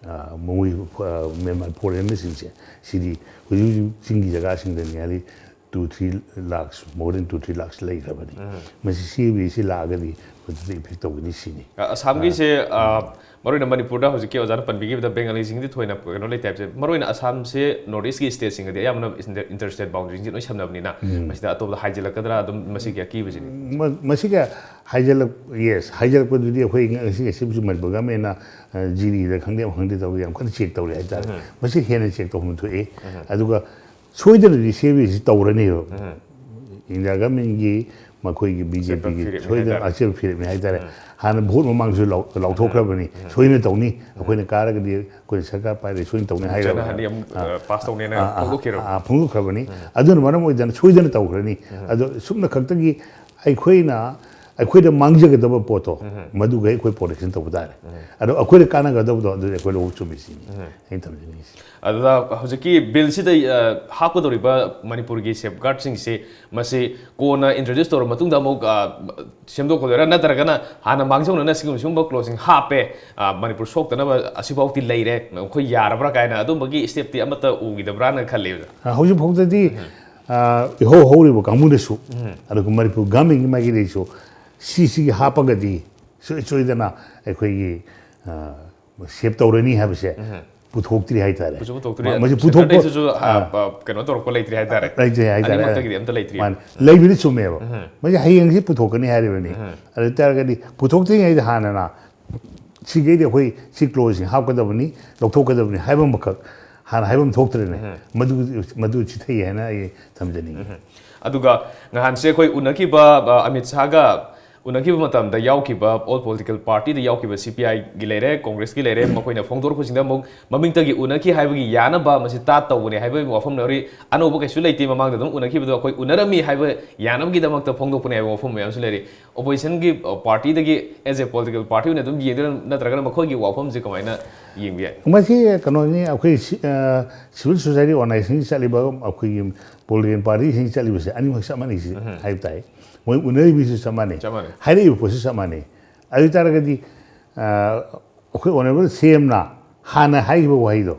ꯑ, ꯃꯣꯏ, ꯑ, ꯃ꯭ꯌꯥꯟꯃꯥꯔ foreignꯔꯁꯤꯡꯁꯦ ꯁꯤꯗꯤ ꯍꯧꯖꯤꯛ ꯍꯧꯖꯤꯛ ꯆꯤꯡꯒꯤ ꯖꯒꯥꯁꯤꯡꯗ nearly two three lakhs, more than two three lakhs ꯂꯩꯈ꯭ꯔꯕꯅꯤ꯫ ꯃꯁꯤ C A B C ꯂꯥꯛꯑꯒꯗꯤ ꯃꯗꯨꯗ effect ꯇꯧꯒꯅꯤ ꯁꯤꯅꯤ꯫ ꯑ, ꯑꯁꯥꯝꯒꯤꯁꯦ, ꯑ, ꯃꯔꯨꯑꯣꯏꯅ ꯃꯅꯤꯄꯨꯔꯗ ꯍꯧꯖꯤꯛꯀꯤ ꯑꯣꯖꯥꯅ ꯄꯟꯕꯤꯈꯤꯕꯗ ꯕꯦꯡꯒꯥꯂꯤꯁꯤꯡꯗꯤ ꯊꯣꯏꯅ ꯀꯩꯅꯣ ꯂꯩꯇꯦ ꯍꯥꯏꯕꯁꯦ, ꯃꯔꯨꯑꯣꯏꯅ ꯑꯁꯥꯝꯁꯦ North Eastꯀꯤ stateꯁꯤꯡꯒꯗꯤ ꯑꯌꯥꯝꯕꯅ inter-, inter state boundaryꯁꯤꯡꯁꯦ ꯂꯣꯏ ꯁꯝꯅꯕꯅꯤꯅ, ꯃꯁꯤꯗ ꯑꯇꯣꯞꯄꯗ ꯍꯥꯏꯖꯤꯜꯂꯛꯀꯗ꯭ꯔꯥ, ꯑꯗꯨꯝ ꯃꯁꯤꯒꯤ ꯑꯀꯤꯕꯁꯤꯅꯤ꯫ ꯃ-, ꯃꯁꯤꯒ ꯍꯥꯏꯖꯤꯜꯂꯛ-, yes, ꯍꯥꯏꯖꯤꯜꯂꯛꯄꯗꯨꯗꯤ ꯑꯩꯈꯣꯏ ꯉꯁꯤ, ꯉꯁꯤꯕꯨꯁꯨ ꯃꯅꯤꯄꯨꯔ governmentꯅ, ꯑ, ꯖꯤꯔꯤꯗ ꯈꯪꯗꯦ, ꯑꯃ ꯈꯪꯗꯦ ꯇꯧꯔꯒ ꯌꯥꯝ ꯀꯟꯅ check ꯇꯧꯔꯤ ꯍꯥꯏꯇꯥꯔꯦ꯫ ꯃꯁꯤ ꯍꯦꯟꯅ check ꯇꯧꯐꯝ ꯊꯣꯛꯏ꯫ ꯑꯗꯨꯒ ꯁꯣꯏꯗꯅꯗꯤ C A B C ꯇꯧꯔꯅꯦꯕ꯫ India governmentꯀꯤ ꯃꯈꯣꯏꯒꯤ ꯕꯤ ꯖꯦ ꯄꯤꯒꯤ ꯐꯤꯔꯦꯞꯅꯤ ꯁꯣꯏꯗꯅ ꯍꯥꯏꯇꯥꯔꯦ꯫ ꯑꯆꯦꯠꯄ ꯐꯤꯔꯦꯞꯅꯤ ꯍꯥꯏꯇꯥꯔꯦ꯫ ꯍꯥꯟꯅ ꯚꯣꯠ ꯃꯃꯥꯡꯁꯨ ꯂꯥꯎ- ꯂꯥꯎꯊꯣꯛꯈ꯭ꯔꯕꯅꯤ, ꯁꯣꯏꯅ ꯇꯧꯅꯤ, ꯑꯩꯈꯣꯏꯅ ꯀꯥꯔꯒꯗꯤ ꯑꯩꯈꯣꯏꯅ ꯁꯔꯀꯥꯔ ꯄꯥꯏꯔꯦ, ꯁꯣꯏꯅ ꯇꯧꯅꯤ ꯍꯥꯏꯔꯒ ꯆꯠꯅꯍꯟꯅꯤ ꯑꯃꯨꯛ ꯄꯥꯁ ꯇꯧꯅꯦꯅ ꯑꯥ, ꯑꯥ, ꯐꯣꯡꯗꯣꯛꯈꯤꯔꯣ? ꯑꯥ, ꯐꯣꯡꯗꯣꯛꯈ꯭ꯔꯕꯅꯤ꯫ ꯑꯗꯨꯅ ꯃꯔꯝ ꯑꯣꯏꯗꯅ ꯁꯣꯏꯗꯅ ꯇꯧꯈ꯭ꯔꯅꯤ꯫ ꯑꯗꯣ ꯁꯨꯝꯅ ꯈꯛꯇꯒꯤ ꯑꯩꯈꯣꯏꯅ ꯑꯩꯈꯣꯏꯗ ꯃꯥꯡꯖꯒꯗꯕ ꯄꯣꯠꯇꯣ ꯃꯗꯨꯒ ꯑꯩꯈꯣꯏ ꯄ꯭ꯔꯣꯇꯦꯛꯁꯟ ꯇꯧꯕ ꯇꯥꯔꯦ꯫ ꯑꯗꯣ ꯑꯩꯈꯣꯏꯗ ꯀꯥꯟꯅꯒꯗꯕꯗꯣ ꯑꯗꯨꯗꯤ ꯑꯩꯈꯣꯏ ꯂꯧꯕ ꯆꯨꯝꯃꯤ ꯁꯤꯅꯤ ꯑꯩꯅ ꯊꯝꯖꯅꯤꯡꯉꯤꯁꯤ꯫ ꯑꯗꯨꯗ ꯍꯧꯖꯤꯛꯀꯤ ꯕꯤꯜꯁꯤꯗ ꯑ, ꯍꯥꯞꯀꯗꯧꯔꯤꯕ ꯃꯅꯤꯄꯨꯔꯒꯤ ꯁꯦꯐꯒꯥꯔꯗꯁꯤꯡꯁꯦ ꯃꯁꯤ ꯀꯣꯟꯅ ꯏꯟꯇ꯭ꯔꯣꯗ꯭ꯌꯨꯁ ꯇꯧꯔꯕ ꯃꯇꯨꯡꯗ ꯑꯃꯨꯛ ꯑ, ꯁꯦꯝꯗꯣꯛꯀꯗꯣꯏꯔꯥ, ꯅꯠꯇ꯭ꯔꯒꯅ ꯍꯥꯟꯅ ꯃꯥꯡꯖꯧꯅꯅ ꯁꯤꯒꯨꯝꯕ ꯁꯤꯒꯨꯝꯕ ꯀ꯭ꯂꯣꯖꯁꯤꯡ ꯍꯥꯞꯄꯦ, ꯑ, ꯃꯅꯤꯄꯨꯔ ꯁꯣꯛꯇꯅꯕ ꯑꯁꯤꯐꯥꯎꯗꯤ ꯂꯩꯔꯦ, ꯑꯩꯈꯣꯏ ꯌꯥꯔꯕ꯭ꯔꯥ ꯀꯥꯏꯅ ꯑꯗꯨꯝꯕꯒꯤ ꯁ꯭ꯇꯦꯞꯇꯤ ꯑꯃꯠꯇ ꯎꯈꯤꯗꯕ꯭ꯔꯥꯅ ꯈꯜꯂꯤ ꯑꯣꯖꯥ? ꯑ, ꯍꯧꯖꯤꯛ ꯐꯥꯎꯗꯗꯤ ꯑ, ꯏꯍꯧ ꯍꯧꯔꯤꯕ ꯀꯥꯡꯕꯨꯗꯁꯨ ꯑꯗꯨꯒ ꯃꯅꯤꯄꯨꯔ ꯒꯃꯦꯟꯒꯤ ꯃꯥꯏꯀꯩꯗꯒꯤꯁꯨ ꯁꯤꯁꯤꯒꯤ ꯍꯥꯞꯄꯒꯗꯤ ꯁꯣꯏ ꯁꯣꯏꯗꯅ ꯑꯩꯈꯣꯏꯒꯤ ꯑ, ꯁꯦꯞ ꯇꯧꯔꯅꯤ ꯍꯥꯏꯕꯁꯦ ꯄꯨꯊꯣꯛꯇ꯭ꯔꯤ ꯍꯥꯏꯇꯥꯔꯦ꯫ ꯄꯨꯁꯨ ꯄꯨꯊꯣꯛꯇ꯭ꯔꯤ꯫ ꯃ- ꯃꯁꯤ ꯁꯦꯟꯇꯔꯗꯩꯁꯨ ꯄꯨꯊꯣꯛꯄ ꯀꯩꯅꯣ ꯇꯧꯔꯛꯄ ꯂꯩꯇ꯭ꯔꯤ ꯍꯥꯏꯇꯥꯔꯦ꯫ ꯂꯩꯇ꯭ꯔꯤ ꯍꯥꯏꯇꯥꯔꯦ꯫ ꯑꯅꯤꯃꯛꯇꯒꯤꯗꯤ ꯑꯝꯇ ꯂꯩꯇ꯭ꯔꯤ꯫ ꯃꯥꯅꯤ꯫ ꯂꯩꯕꯗꯤ ꯆꯨꯝꯃꯦꯕ꯫ ꯃꯁꯤ ꯍꯌꯦꯡꯁꯤ ꯄꯨꯊꯣꯛꯀꯅꯤ ꯍꯥꯏꯔꯤꯕꯅꯤ꯫ ꯑꯗꯨ ꯑꯣꯏ ꯇꯥꯔꯒꯗꯤ ꯄꯨꯊꯣꯛꯇ꯭ꯔꯤꯉꯩꯗ ꯍꯥꯟꯅꯅ ꯁꯤꯈꯩꯗꯤ ꯑꯩꯈꯣꯏ ꯁꯤ ꯀ꯭ꯂꯣꯖꯁꯤꯡ ꯍꯥꯞꯀꯗꯕꯅꯤ, ꯂꯧꯊꯣꯛꯀꯗꯕꯅꯤ ꯍꯥꯏꯕ ꯑꯃꯈꯛ ꯍꯥꯟꯅ ꯍꯥꯏꯐꯝ ꯊꯣꯛꯇ꯭ꯔꯦꯅꯦ꯫ ꯃꯗꯨ ꯃꯗꯨ ꯆꯤꯊꯩ ꯍꯥꯏꯅ ꯑꯩ ꯊꯝꯖꯅꯤꯡꯉꯤ꯫ ꯑꯗꯨꯒ ꯅꯍꯥꯟꯁꯦ ꯑꯩꯈꯣꯏ ꯎꯅꯈꯤꯕ, ꯑ, ꯑꯃꯤꯠ ꯁꯥꯍꯒ ꯎꯅꯈꯤꯕ ꯃꯇꯝꯗ ꯌꯥꯎꯈꯤꯕ, ꯑꯣꯜ ꯄꯣꯂꯤꯇꯤꯀꯦꯜ ꯄꯥꯔꯇꯤꯗ ꯌꯥꯎꯈꯤꯕ ꯁꯤ ꯄꯤ ꯑꯥꯏꯒꯤ ꯂꯩꯔꯦ, ꯀꯣꯡꯒ꯭ꯔꯦꯁꯀꯤ ꯂꯩꯔꯦ, ꯃꯈꯣꯏꯅ ꯐꯣꯡꯗꯣꯔꯛꯄꯁꯤꯡꯗ ꯑꯃꯨꯛ ꯃꯃꯤꯡꯇꯒꯤ ꯎꯅꯈꯤ ꯍꯥꯏꯕꯒꯤ ꯌꯥꯅꯕ ꯃꯁꯤ ꯇꯥꯠ ꯇꯧꯕꯅꯦ ꯍꯥꯏꯕꯒꯤ ꯋꯥꯐꯝ ꯂꯧꯔꯤ꯫ ꯑꯅꯧꯕ ꯀꯩꯁꯨ ꯂꯩꯇꯦ, ꯃꯃꯥꯡꯗ ꯑꯗꯨꯝ ꯎꯅꯈꯤꯕꯗꯣ ꯑꯩꯈꯣꯏ ꯎꯅꯔꯝꯃꯤ ꯍꯥꯏꯕ ꯌꯥꯅꯕꯒꯤꯗꯃꯛꯇ ꯐꯣꯡꯗꯣꯛꯄꯅꯦ ꯍꯥꯏꯕ ꯋꯥꯐꯝ ꯃꯌꯥꯝꯁꯨ ꯂꯩꯔꯤ꯫ ꯑꯣꯄꯣꯖꯤꯁꯟꯒꯤ, ꯑ, ꯄꯥꯔꯇꯤꯗꯒꯤ as a political party ꯑꯣꯏꯅ ꯑꯗꯨꯝ ꯌꯦꯡꯗꯣꯏꯔꯥ, ꯅꯠꯇ꯭ꯔꯒꯅ ꯃꯈꯣꯏꯒꯤ ꯋꯥꯐꯝꯁꯦ ꯀꯃꯥꯏꯅ ꯌꯦꯡꯕ ꯌꯥꯏ? ꯃꯁꯤ ꯀꯩꯅꯣꯅꯤ, ꯑꯩꯈꯣꯏ ꯁꯤ- ꯑ, ꯁꯤꯚꯤꯜ ꯁꯣꯁꯥꯏꯇꯤ ꯑꯣꯔꯒꯅꯥꯏꯖꯦꯁꯟꯒꯤ ꯆꯠꯂꯤꯕ ꯑꯩꯈꯣꯏꯒꯤ ꯄꯣꯂꯤꯇꯤꯀꯦꯜ ꯄꯥꯔꯇꯤꯁꯤꯡ ꯆꯠꯂꯤꯕꯁꯦ ꯑꯅꯤꯃꯛ ꯆꯞ ꯃꯥꯟꯅꯩ ꯁꯤ ꯍꯥꯏꯕ ꯇꯥꯏ꯫ ꯃꯣꯏ ꯎꯅꯔꯤꯕꯁꯨ ꯆꯞ ꯃꯥꯟꯅꯩ, ꯆꯞ ꯃꯥꯟꯅꯩ꯫ ꯍꯥꯏꯔꯛꯏꯕ ꯄꯣꯠꯁꯨ ꯆꯞ ꯃꯥꯟꯅꯩ꯫ ꯑꯗꯨ ꯑꯣꯏ ꯇꯥꯔꯒꯗꯤ ꯑ, ꯑꯩꯈꯣꯏ ꯑꯣꯅꯔꯦꯕꯜ ꯁꯤ ꯑꯦꯝꯅ ꯍꯥꯟꯅ ꯍꯥꯏꯈꯤꯕ ꯋꯥꯍꯩꯗꯣ,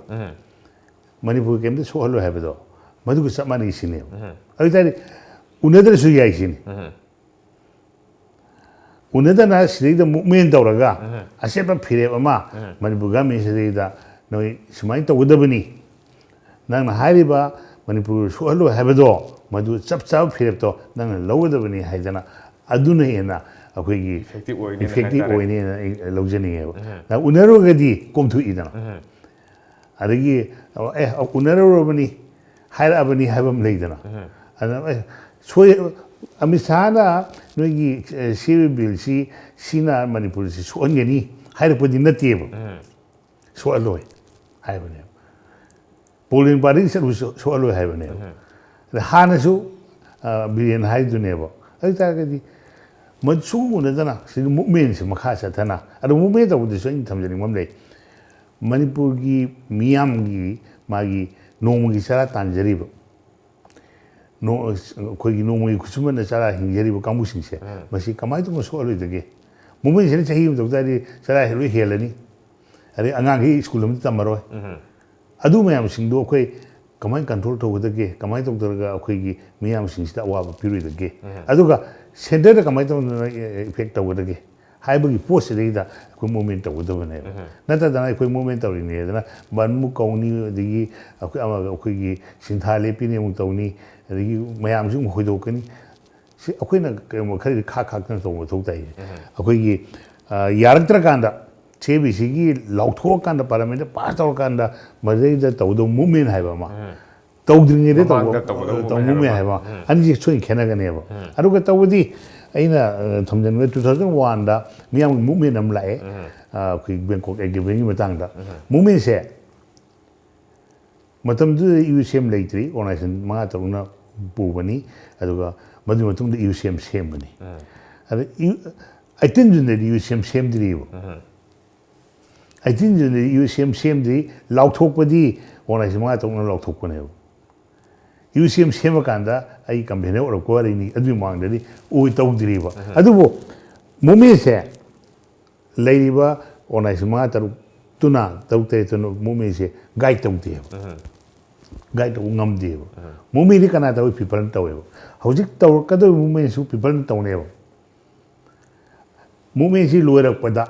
ꯃꯅꯤꯄꯨꯔ ꯀꯩꯝꯇ ꯁꯣꯛꯍꯜꯂꯣꯏ ꯍꯥꯏꯕꯗꯣ, ꯃꯗꯨꯒ ꯆꯞ ꯃꯥꯟꯅꯩ ꯁꯤꯅꯦꯕ꯫ ꯑꯗꯨ ꯑꯣꯏ ꯇꯥꯔꯗꯤ ꯎꯅꯗ꯭ꯔꯁꯨ ꯌꯥꯏ ꯁꯤꯅꯤ꯫ ꯎꯅꯗꯅ ꯁꯤꯗꯩꯗ ꯃꯨꯞꯃꯦꯟ ꯇꯧꯔꯒ ꯑꯆꯦꯠꯄ ꯐꯤꯔꯦꯞ ꯑꯃ ꯃꯅꯤꯄꯨꯔ ꯒꯃꯦꯟꯁꯤꯗꯩꯗ ꯅꯣꯏ ꯁꯨꯃꯥꯏꯅ ꯇꯧꯒꯗꯕꯅꯤ, ꯅꯪꯅ ꯍꯥꯏꯔꯤꯕ ꯃꯅꯤꯄꯨꯔ ꯁꯣꯛꯍꯜꯂꯣꯏ ꯍꯥꯏꯕꯗꯣ, ꯃꯗꯨ ꯆꯞ ꯆꯥꯕ ꯐꯤꯔꯦꯞꯇꯣ ꯅꯪꯅ ꯂꯧꯒꯗꯕꯅꯤ ꯍꯥꯏꯗꯅ ꯑꯗꯨꯅ ꯍꯦꯟꯅ ꯑꯩꯈꯣꯏꯒꯤ Effective ꯑꯣꯏꯅꯦꯅ effective ꯍꯥꯏꯇꯥꯔꯦ꯫ ꯑꯣꯏꯅꯦꯅ ꯑꯩ ꯂꯧꯖꯅꯤꯡꯉꯦꯕ꯫ ꯎꯅꯔꯨꯔꯒꯗꯤ ꯀꯣꯝꯊꯣꯛꯏꯗꯅ꯫ ꯑꯗꯒꯤ ꯑꯦ ꯎꯅꯔꯨꯔꯕꯅꯤ, ꯍꯥꯏꯔꯛꯑꯕꯅꯤ ꯍꯥꯏꯕ ꯑꯃ ꯂꯩꯗꯅ꯫ ꯑꯗꯨꯅ ꯑꯦ ꯁꯣꯏ ꯑꯃꯤꯠ ꯁꯥꯍꯅ ꯅꯣꯏꯒꯤ ꯁꯤ ꯕꯤꯜꯁꯤ ꯁꯤꯅ ꯃꯅꯤꯄꯨꯔꯁꯤ ꯁꯣꯛꯍꯟꯒꯅꯤ ꯍꯥꯏꯔꯛꯄꯗꯤ ꯅꯠꯇꯦꯕ꯫ ꯁꯣꯛꯍꯜꯂꯣꯏ ꯍꯥꯏꯕꯅꯦꯕ꯫ ꯄꯣꯂꯤꯡ ꯄꯥꯔꯇꯤ ꯆꯠꯂꯨꯁꯨ ꯁꯣꯛꯍꯜꯂꯣꯏ ꯍꯥꯏꯕꯅꯦꯕ꯫ ꯑꯗ ꯍꯥꯟꯅꯁꯨ ꯕꯤꯔꯦꯟ ꯍꯥꯏꯗꯨꯅꯦꯕ꯫ ꯑꯗꯨ ꯑꯣꯏꯇꯥꯔꯒꯗꯤ ꯃꯁꯨ ꯎꯅꯗꯅ ꯁꯤꯒꯤ ꯃꯨꯞꯃꯦꯟꯁꯦ ꯃꯈꯥ ꯆꯠꯊꯅ, ꯑꯗꯣ ꯃꯨꯞꯃꯦꯟ ꯇꯧꯕꯗꯁꯨ ꯑꯩꯅ ꯊꯝꯖꯅꯤꯡꯕ ꯑꯃ ꯂꯩ꯫ ꯃꯅꯤꯄꯨꯔꯒꯤ ꯃꯤꯌꯥꯝꯒꯤ ꯃꯥꯒꯤ ꯅꯣꯡꯃꯒꯤ ꯆꯔꯥ ꯇꯥꯟꯖꯔꯤꯕ, ꯑꯩꯈꯣꯏꯒꯤ ꯅꯣꯡꯃꯒꯤ ꯈꯨꯠꯁꯨꯃꯟꯅ ꯆꯔꯥ ꯍꯤꯡꯖꯔꯤꯕ ꯀꯥꯡꯕꯨꯁꯤꯡꯁꯦ, ꯃꯁꯤ ꯀꯃꯥꯏꯅ ꯇꯧꯅ ꯁꯣꯛꯍꯜꯂꯣꯏꯗꯒꯦ? ꯃꯨꯞꯃꯦꯟꯁꯤꯅ ꯆꯍꯤ ꯑꯃ ꯇꯧ ꯇꯥꯔꯗꯤ ꯆꯔꯥ ꯂꯣꯏ ꯍꯦꯜꯂꯅꯤ꯫ ꯑꯗꯩ ꯑꯉꯥꯡꯈꯩ ꯁ꯭ꯀꯨꯜ ꯑꯃꯗ ꯇꯝꯃꯔꯣꯏ꯫ ꯑꯗꯨ ꯃꯌꯥꯝꯁꯤꯡꯗꯣ ꯑꯩꯈꯣꯏ ꯀꯃꯥꯏꯅ ꯀꯟꯇ꯭ꯔꯣꯜ ꯇꯧꯒꯗꯒꯦ? ꯀꯃꯥꯏꯅ ꯇꯧꯗ꯭ꯔꯒ ꯑꯩꯈꯣꯏꯒꯤ ꯃꯤꯌꯥꯝꯁꯤꯡꯁꯤꯗ ꯑꯋꯥꯕ ꯄꯤꯔꯣꯏꯗꯒꯦ? ꯑꯗꯨꯒ ꯁꯦꯟꯇꯔꯗ ꯀꯃꯥꯏꯅ ꯇꯧꯗꯅ ꯏꯐꯦꯛ ꯇꯧꯒꯗꯒꯦ ꯍꯥꯏꯕꯒꯤ ꯄꯣꯠꯁꯤꯗꯩꯗ ꯑꯩꯈꯣꯏ ꯃꯨꯞꯃꯦꯟ ꯇꯧꯒꯗꯕꯅꯦꯕ꯫ ꯅꯠꯇꯗꯅ ꯑꯩꯈꯣꯏ ꯃꯨꯞꯃꯦꯟ ꯇꯧꯔꯤꯅꯦꯗꯅ ꯕꯟ ꯑꯃꯨꯛ ꯀꯧꯅꯤ, ꯑꯗꯒꯤ ꯑꯩꯈꯣꯏ ꯑꯃ ꯑꯩꯈꯣꯏꯒꯤ ꯁꯤꯟꯊꯥ ꯂꯦꯞꯄꯤꯅꯦ ꯑꯃꯨꯛ ꯇꯧꯅꯤ, ꯑꯗꯒꯤ ꯃꯌꯥꯝꯁꯨ ꯑꯃꯨꯛ ꯍꯣꯏꯗꯣꯛꯀꯅꯤ꯫ ꯁꯤ ꯑꯩꯈꯣꯏꯅ ꯀꯩꯒꯨꯝꯕ ꯈꯔꯗꯤ ꯈꯥꯛ ꯈꯥꯛꯇꯅ ꯇꯧꯕ ꯃꯊꯧ ꯇꯥꯏ꯫ ꯑꯩꯈꯣꯏꯒꯤ ꯌꯥꯔꯛꯇ꯭ꯔꯀꯥꯟꯗ, ꯁꯤ ꯕꯤ ꯁꯤꯒꯤ ꯂꯥꯎꯊꯣꯛꯑꯀꯥꯟꯗ, ꯄꯥꯔꯂꯤꯌꯥꯃꯦꯟꯗ ꯄꯥꯁ ꯇꯧꯔꯀꯥꯟꯗ ꯃꯗꯩꯗ ꯇꯧꯗꯧꯕ ꯃꯨꯞꯃꯦꯟ ꯍꯥꯏꯕ ꯑꯃ, ꯇꯧꯗ꯭ꯔꯤꯉꯩꯗ ꯃꯃꯥꯡꯗ ꯇꯧꯕ ꯇꯧꯒꯗꯧꯕ ꯇꯧꯕ ꯃꯨꯞꯃꯦꯟ ꯃꯨꯞꯃꯦꯟ ꯍꯥꯏꯕ ꯑꯃ꯫ ꯍꯥꯏꯕ ꯑꯃ꯫ ꯑꯅꯤꯁꯦ ꯁꯣꯏꯅ ꯈꯦꯠꯅꯒꯅꯦꯕ꯫ ꯑꯗꯨꯒ ꯇꯧꯕꯗꯤ ꯑꯩꯅ ꯊꯝꯖꯅꯤꯡꯕ, ꯇꯨ ꯊꯥꯎꯖꯟ ꯋꯥꯟꯗ ꯃꯤꯌꯥꯝꯒꯤ ꯃꯨꯞꯃꯦꯟ ꯑꯃ ꯂꯥꯛꯑꯦ꯫ ꯑꯩꯈꯣꯏ ꯕꯦꯡꯀꯣꯛ ꯑꯦꯒ꯭ꯔꯤꯃꯦꯟꯒꯤ ꯃꯇꯥꯡꯗ ꯃꯨꯞꯃꯦꯟꯁꯦ ꯃꯇꯝꯗꯨꯗ ꯌꯨ ꯁꯤ ꯑꯦꯝ ꯂꯩꯇ꯭ꯔꯤ, ꯑꯣꯔꯒꯅꯥꯏꯖꯦꯁꯟ ꯃꯉꯥ ꯇꯔꯨꯛꯅ ꯄꯨꯕꯅꯤ꯫ ꯑꯗꯨꯒ ꯃꯗꯨꯒꯤ ꯃꯇꯨꯡꯗ ꯌꯨ ꯁꯤ ꯑꯦꯝ ꯁꯦꯝꯕꯅꯤ꯫ ꯑꯗ ꯑꯩꯠꯇꯤꯟ ꯖꯨꯟꯗꯗꯤ ꯌꯨ ꯁꯤ ꯑꯦꯝ ꯁꯦꯝꯗ꯭ꯔꯤꯕ꯫ ꯑꯩꯠꯇꯤꯟ ꯖꯨꯟꯗꯗꯤ ꯌꯨ ꯁꯤ ꯑꯦꯝ ꯁꯦꯝꯗ꯭ꯔꯤ, ꯂꯥꯎꯊꯣꯛꯄꯗꯤ ꯑꯣꯔꯒꯅꯥꯏꯖꯦꯁꯟ ꯃꯉꯥ ꯇꯔꯨꯛꯅ ꯂꯥꯎꯊꯣꯛꯄꯅꯦꯕ꯫ ꯌꯨ ꯁꯤ ꯑꯦꯝ ꯁꯦꯝꯃꯀꯥꯟꯗ ꯑꯩ ꯀꯝꯄꯦꯅꯔ ꯑꯣꯏꯔꯛꯄ ꯋꯥꯔꯤꯅꯤ, ꯑꯗꯨꯒꯤ ꯃꯃꯥꯡꯗꯗꯤ ꯑꯣꯏ ꯇꯧꯗ꯭ꯔꯤꯕ꯫ ꯑꯗꯨꯕꯨ ꯃꯨꯞꯃꯦꯟꯁꯦ ꯂꯩꯔꯤꯕ ꯑꯣꯔꯒꯅꯥꯏꯖꯦꯁꯟ ꯃꯉꯥ ꯇꯔꯨꯛꯇꯨꯅ, ꯇꯔꯨꯛ ꯇꯔꯦꯠꯇꯨꯅ ꯃꯨꯞꯃꯦꯟꯁꯦ ꯒꯥꯏꯗ ꯇꯧꯗꯦꯕ꯫ ꯒꯥꯏꯗ ꯇꯧꯕ ꯉꯝꯗꯦꯕ꯫ ꯃꯨꯞꯃꯦꯟꯗꯤ ꯀꯅꯥ ꯇꯧꯏ? ꯄꯤꯄꯜꯅ ꯇꯧꯋꯦꯕ꯫ ꯍꯧꯖꯤꯛ ꯇꯧꯔꯛꯀꯗꯧꯔꯤꯕ ꯃꯨꯞꯃꯦꯟꯁꯨ ꯄꯤꯄꯜꯅ ꯇꯧꯅꯦꯕ꯫ ꯃꯨꯞꯃꯦꯟꯁꯤ ꯂꯣꯏꯔꯛꯄꯗ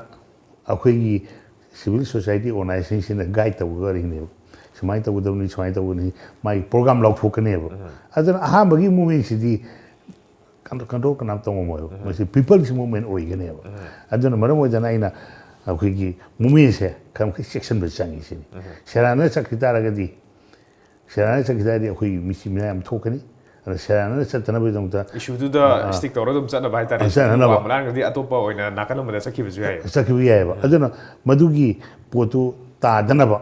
ꯑꯩꯈꯣꯏꯒꯤ ꯁꯤꯚꯤꯜ ꯁꯣꯁꯥꯏꯇꯤ ꯑꯣꯔꯒꯅꯥꯏꯖꯦꯁꯟꯁꯤꯅ ꯒꯥꯏꯗ ꯇꯧꯒꯗꯧꯔꯤꯅꯦꯕ꯫ ꯁꯨꯃꯥꯏꯅ ꯇꯧꯒꯗꯕꯅꯤ, ꯁꯨꯃꯥꯏꯅ ꯇꯧꯒꯗꯕꯅꯤ, ꯃꯥꯒꯤ ꯄ꯭ꯔꯣꯒ꯭ꯔꯥꯝ ꯂꯥꯎꯊꯣꯛꯀꯅꯦꯕ꯫ ꯑꯗꯨꯅ ꯑꯍꯥꯟꯕꯒꯤ ꯃꯨꯞꯃꯦꯟꯁꯤꯗꯤ ꯀꯟ-, ꯀꯟꯇ꯭ꯔꯣꯜ ꯀꯅꯥꯝ ꯇꯧ ꯉꯝꯃꯣꯏꯕ꯫ ꯃꯁꯤ ꯄꯤꯄꯜꯁ ꯃꯨꯞꯃꯦꯟ ꯑꯣꯏꯒꯅꯦꯕ꯫ ꯑꯗꯨꯅ ꯃꯔꯝ ꯑꯣꯏꯗꯅ ꯑꯩꯅ ꯑꯩꯈꯣꯏꯒꯤ ꯃꯨꯞꯃꯦꯟꯁꯦ ꯈꯔ ꯃꯈꯩ ꯆꯦꯛꯁꯤꯟꯕ ꯆꯪꯉꯤ ꯁꯤꯅꯤ꯫ ꯁꯦꯔꯥꯟꯅ ꯆꯠꯈꯤ ꯇꯥꯔꯒꯗꯤ, ꯁꯦꯔꯥꯟꯅ ꯆꯠꯈꯤ ꯇꯥꯔꯗꯤ ꯑꯩꯈꯣꯏꯒꯤ ꯃꯤꯆꯤ ꯃꯤꯅꯥ ꯌꯥꯝ ꯊꯣꯛꯀꯅꯤ꯫ ꯁꯦꯔꯥꯟꯅꯅ ꯆꯠꯇꯅꯕꯒꯤꯗꯃꯛꯇ ꯏꯁꯨꯗꯨꯗ ꯁ꯭ꯇꯤꯛ ꯇꯧꯔꯒ ꯑꯗꯨꯝ ꯆꯠꯅꯕ ꯍꯥꯏꯇꯥꯔꯦ꯫ ꯑꯥ, ꯆꯠꯅꯅꯕ꯫ ꯋꯥꯡꯃ ꯂꯥꯡꯈ꯭ꯔꯗꯤ ꯑꯇꯣꯞꯄ ꯑꯣꯏꯅ ꯅꯥꯀꯟ ꯑꯃꯗ ꯆꯠꯈꯤꯕꯁꯨ ꯌꯥꯏꯌꯦꯕ꯫ ꯆꯠꯈꯤꯕ ꯌꯥꯏꯑꯕ꯫ ꯑꯗꯨꯅ ꯃꯗꯨꯒꯤ ꯄꯣꯠꯇꯨ ꯇꯥꯗꯅꯕ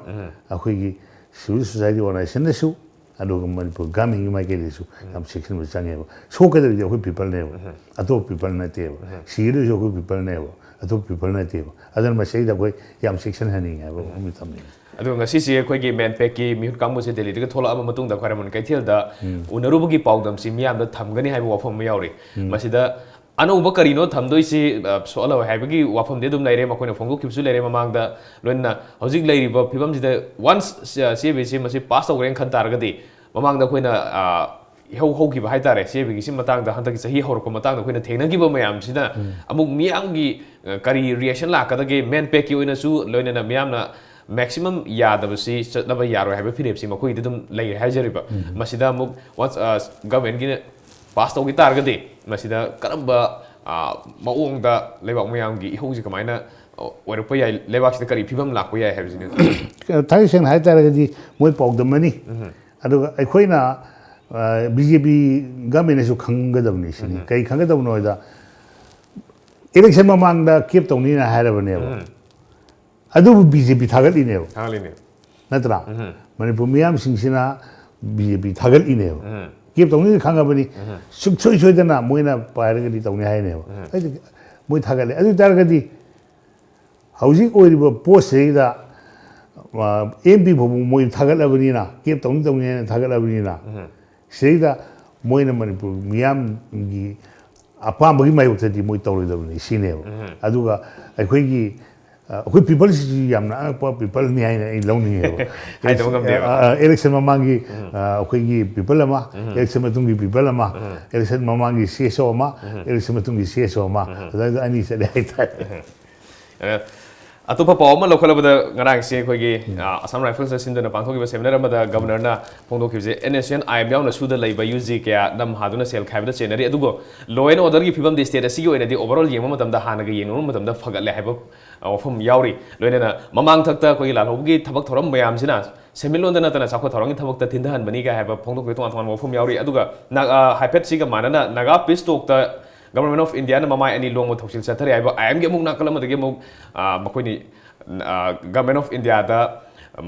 ꯑꯩꯈꯣꯏꯒꯤ civil society organizationꯅꯁꯨ, ꯑꯗꯨꯒ ꯃꯅꯤꯄꯨꯔ ꯒꯚꯔꯟꯃꯦꯟꯒꯤ ꯃꯥꯏꯀꯩꯗꯁꯨ ꯌꯥꯝ ꯆꯦꯛꯁꯤꯟꯕ ꯆꯪꯉꯦꯕ꯫ ꯁꯣꯛꯀꯗꯕꯗꯤ ꯑꯩꯈꯣꯏ peopleꯅꯦꯕ, ꯑꯇꯣꯞꯄ people ꯅꯠꯇꯦꯕ꯫ ꯁꯤꯒꯗꯣꯏꯁꯨ ꯑꯩꯈꯣꯏ peopleꯅꯦꯕ, ꯑꯇꯣꯞꯄ people ꯅꯠꯇꯦꯕ꯫ ꯑꯗꯨꯅ ꯃꯁꯤꯗ ꯑꯩꯈꯣꯏ ꯌꯥꯝ ꯆꯦꯛꯁꯤꯟꯍꯟꯅꯤꯡꯉꯦ ꯍꯥꯏꯕ ꯋꯥꯐꯝꯁꯤ ꯊꯝꯅꯤꯡꯉꯦ꯫ ꯑꯗꯨꯒ ꯉꯁꯤꯁꯦ ꯑꯩꯈꯣꯏꯒꯤ MANPACꯀꯤ ꯃꯤꯍꯨꯠ ꯀꯥꯡꯕꯨꯁꯦ ꯗꯦꯜꯂꯤꯗꯒꯤ ꯊꯣꯛꯂꯛꯑꯕ ꯃꯇꯨꯡꯗ ꯈ꯭ꯋꯥꯏꯔꯝꯕꯟ ꯀꯩꯊꯦꯜꯗ ꯎꯅꯔꯨꯕꯒꯤ ꯄꯥꯎꯗꯝꯁꯤ ꯃꯤꯌꯥꯝꯗ ꯊꯝꯒꯅꯤ ꯍꯥꯏꯕ ꯋꯥꯐꯝ ꯑꯃ ꯌꯥꯎꯔꯤ꯫ ꯃꯁꯤꯗ ꯑꯅꯧꯕ ꯀꯔꯤꯅꯣ ꯊꯝꯗꯣꯏꯁꯤ, ꯑ, ꯁꯣꯛꯍꯜꯂꯣꯏ ꯍꯥꯏꯕꯒꯤ ꯋꯥꯐꯝꯗꯤ ꯑꯗꯨꯝ ꯂꯩꯔꯦ, ꯃꯈꯣꯏꯅ ꯐꯣꯡꯗꯣꯛꯈꯤꯕꯁꯨ ꯂꯩꯔꯦ ꯃꯃꯥꯡꯗ꯫ ꯂꯣꯏꯅꯅ ꯍꯧꯖꯤꯛ ꯂꯩꯔꯤꯕ ꯐꯤꯕꯝꯁꯤꯗ once CABC ꯃꯁꯤ ꯄꯥꯁ ꯇꯧꯈ꯭ꯔꯦꯅ ꯈꯟ ꯇꯥꯔꯒꯗꯤ, ꯃꯃꯥꯡꯗ ꯑꯩꯈꯣꯏꯅ, ꯑ, ꯏꯍꯧ ꯍꯧꯈꯤꯕ ꯍꯥꯏꯇꯥꯔꯦ, CABCꯒꯤ ꯃꯇꯥꯡꯗ ꯍꯟꯗꯛꯀꯤ ꯆꯍꯤ ꯍꯧꯔꯛꯄ ꯃꯇꯥꯡꯗ ꯑꯩꯈꯣꯏꯅ ꯊꯦꯡꯅꯈꯤꯕ ꯃꯌꯥꯝꯁꯤꯅ ꯑꯃꯨꯛ ꯃꯤꯌꯥꯝꯒꯤ, ꯑ, ꯀꯔꯤ reaction ꯂꯥꯛꯀꯗꯒꯦ, MANPACꯀꯤ ꯑꯣꯏꯅꯁꯨ, ꯂꯣꯏꯅꯅ ꯃꯤꯌꯥꯝꯅ maximum ꯌꯥꯗꯕꯁꯤ ꯆꯠꯅꯕ ꯌꯥꯔꯣꯏ ꯍꯥꯏꯕ ꯐꯤꯔꯦꯞꯁꯤ ꯃꯈꯣꯏꯒꯤꯗꯤ ꯑꯗꯨꯝ ꯂꯩꯔꯦ ꯍꯥꯏꯖꯔꯤꯕ꯫ ꯃꯁꯤꯗ ꯑꯃꯨꯛ once, ꯑ, governmentꯒꯤꯅ ꯄꯥꯁ ꯇꯧꯈꯤ ꯇꯥꯔꯒꯗꯤ ꯃꯁꯤꯗ ꯀꯔꯝꯕ, ꯑ, ꯃꯑꯣꯡꯗ ꯂꯩꯕꯥꯛ ꯃꯌꯥꯝꯒꯤ ꯏꯍꯧꯁꯤ ꯀꯃꯥꯏꯅ, ꯑ, ꯑꯣꯏꯔꯛꯄ ꯌꯥꯏ, ꯂꯩꯕꯥꯛꯁꯤꯗ ꯀꯔꯤ ꯐꯤꯕꯝ ꯂꯥꯛꯄ ꯌꯥꯏ ꯍꯥꯏꯕꯁꯤꯅꯤ꯫ ꯊꯥꯡꯒꯩ ꯁꯦꯡꯅ ꯍꯥꯏ ꯇꯥꯔꯒꯗꯤ ꯃꯣꯏ ꯄꯥꯎꯗꯝ ꯑꯃꯅꯤ꯫ ꯑꯗꯨꯒ ꯑꯩꯈꯣꯏꯅ, ꯑ, BJP governmentꯅꯁꯨ ꯈꯪꯒꯗꯕꯅꯤ ꯁꯤꯅꯤ꯫ ꯀꯩ ꯈꯪꯒꯗꯕꯅꯣ ꯍꯥꯏꯗ, election ꯃꯃꯥꯡꯗ cap ꯇꯧꯅꯤꯅ ꯍꯥꯏꯔꯕꯅꯦꯕ꯫ ꯑꯗꯨꯕꯨ BJP ꯊꯥꯒꯠꯂꯤꯅꯦꯕ꯫ ꯊꯥꯒꯠꯂꯤꯅꯦ꯫ ꯅꯠꯇ꯭ꯔꯥ? ꯃꯅꯤꯄꯨꯔ ꯃꯤꯌꯥꯝꯁꯤꯡꯁꯤꯅ BJP ꯊꯥꯒꯠꯂꯤꯅꯦꯕ꯫ Cap ꯇꯧꯅꯤꯅ ꯈꯪꯉꯕꯅꯤ꯫ ꯁꯨꯡꯁꯣꯏ ꯁꯣꯏꯗꯅ ꯃꯣꯏꯅ ꯄꯥꯏꯔꯒꯗꯤ ꯇꯧꯅꯤ ꯍꯥꯏꯅꯦꯕ꯫ ꯍꯥꯏꯗꯤ ꯃꯣꯏ ꯊꯥꯒꯠꯂꯦ꯫ ꯑꯗꯨ ꯑꯣꯏ ꯇꯥꯔꯒꯗꯤ ꯍꯧꯖꯤꯛ ꯑꯣꯏꯔꯤꯕ post ꯁꯤꯗꯩꯗ, ꯑ, MP ꯐꯥꯎꯕ ꯃꯣꯏ ꯊꯥꯒꯠꯂꯕꯅꯤꯅ, cap ꯇꯧꯅꯤ ꯇꯧꯅꯤ ꯍꯥꯏꯅ ꯊꯥꯒꯠꯂꯕꯅꯤꯅ, ꯁꯤꯗꯩꯗ ꯃꯣꯏꯅ ꯃꯅꯤꯄꯨꯔ ꯃꯤꯌꯥꯝꯒꯤ ꯑꯄꯥꯝꯕꯒꯤ ꯃꯥꯌꯣꯛꯇꯗꯤ ꯃꯣꯏ ꯇꯧꯔꯣꯏꯗꯕꯅꯤ ꯁꯤꯅꯦꯕ꯫ ꯑꯗꯨꯒ ꯑꯩꯈꯣꯏꯒꯤ, ꯑ, ꯑꯩꯈꯣꯏ peopleꯁꯤꯁꯨ ꯌꯥꯝꯅ ꯑꯉꯛꯄ peopleꯅꯤ ꯍꯥꯏꯅ ꯑꯩ ꯂꯧꯅꯤꯡꯉꯦꯕ꯫ ꯍꯥꯏꯗꯕ ꯉꯝꯗꯦꯕ꯫ ꯑ, ꯑ, election ꯃꯃꯥꯡꯒꯤ, ꯑ, ꯑꯩꯈꯣꯏꯒꯤ people ꯑꯃ, election ꯃꯇꯨꯡꯒꯤ people ꯑꯃ, election ꯃꯃꯥꯡꯒꯤ CSO ꯑꯃ, election ꯃꯇꯨꯡꯒꯤ CSO ꯑꯃ, ꯑꯗꯨꯃꯥꯏꯅ ꯑꯅꯤ ꯆꯠꯂꯦ ꯍꯥꯏꯇꯥꯔꯦ꯫ ꯑ, ꯑꯇꯣꯞꯄ ꯄꯥꯎ ꯑꯃ ꯂꯧꯈꯠꯂꯕꯗ, ꯉꯔꯥꯡꯁꯦ ꯑꯩꯈꯣꯏꯒꯤ, ꯑ, Assam Riflesꯅ ꯁꯤꯟꯗꯨꯅ ꯄꯥꯡꯊꯣꯛꯈꯤꯕ seminar ꯑꯃꯗ governorꯅ ꯐꯣꯡꯗꯣꯛꯈꯤꯕꯁꯦ, NSCN-IM ꯌꯥꯎꯅ ꯁꯨꯗ ꯂꯩꯕ UG ꯀꯌꯥ ꯅꯝ ꯍꯥꯗꯨꯅ ꯁꯦꯜ ꯈꯥꯏꯕꯗ ꯆꯦꯟꯅꯔꯤ꯫ ꯑꯗꯨꯕꯨ law and orderꯒꯤ ꯐꯤꯕꯝꯗꯤ state ꯑꯁꯤꯒꯤ ꯑꯣꯏꯅꯗꯤ overall ꯌꯦꯡꯕ ꯃꯇꯝꯗ ꯍꯥꯟꯅꯒ ꯌꯦꯡꯅꯔꯨꯕ ꯃꯇꯝꯗ ꯐꯒꯠꯂꯦ ꯍꯥꯏꯕ, ꯑ, ꯋꯥꯐꯝ ꯌꯥꯎꯔꯤ꯫ ꯂꯣꯏꯅꯅ ꯃꯃꯥꯡꯊꯛꯇ ꯑꯩꯈꯣꯏꯒꯤ ꯂꯥꯜꯍꯧꯕꯒꯤ ꯊꯕꯛ ꯊꯧꯔꯝ ꯃꯌꯥꯝꯁꯤꯅ ꯁꯦꯟꯃꯤꯠꯂꯣꯟꯗ ꯅꯠꯇꯅ ꯆꯥꯎꯈꯠ ꯊꯧꯔꯥꯡꯒꯤ ꯊꯕꯛꯇ ꯊꯤꯟꯊꯍꯟꯕꯅꯤ ꯀꯥꯏ ꯍꯥꯏꯕ ꯐꯣꯡꯗꯣꯛꯄꯒꯤ ꯇꯣꯉꯥꯟ ꯇꯣꯉꯥꯟꯕ ꯋꯥꯐꯝ ꯌꯥꯎꯔꯤ꯫ ꯑꯗꯨꯒ ꯅꯥ-, ꯑ, ꯍꯥꯏꯐꯦꯠ ꯁꯤꯒ ꯃꯥꯟꯅꯅ ꯅꯥꯒꯥ ꯄꯤꯁ ꯇꯣꯛꯇ ꯒꯚꯔꯟꯃꯦꯟꯠ ꯑꯣꯐ ꯏꯟꯗꯤꯌꯥꯅ ꯃꯃꯥꯏ ꯑꯅꯤ ꯂꯣꯡꯕ ꯊꯧꯁꯤꯜ ꯆꯠꯊꯔꯤ ꯍꯥꯏꯕ, ꯑꯥꯏ ꯑꯦꯝꯒꯤ ꯑꯃꯨꯛ ꯅꯥꯀꯜ ꯑꯃꯗꯒꯤ ꯑꯃꯨꯛ, ꯑ, ꯃꯈꯣꯏꯅꯤ, ꯑ, ꯒꯚꯔꯟꯃꯦꯟꯠ ꯑꯣꯐ ꯏꯟꯗꯤꯌꯥꯗ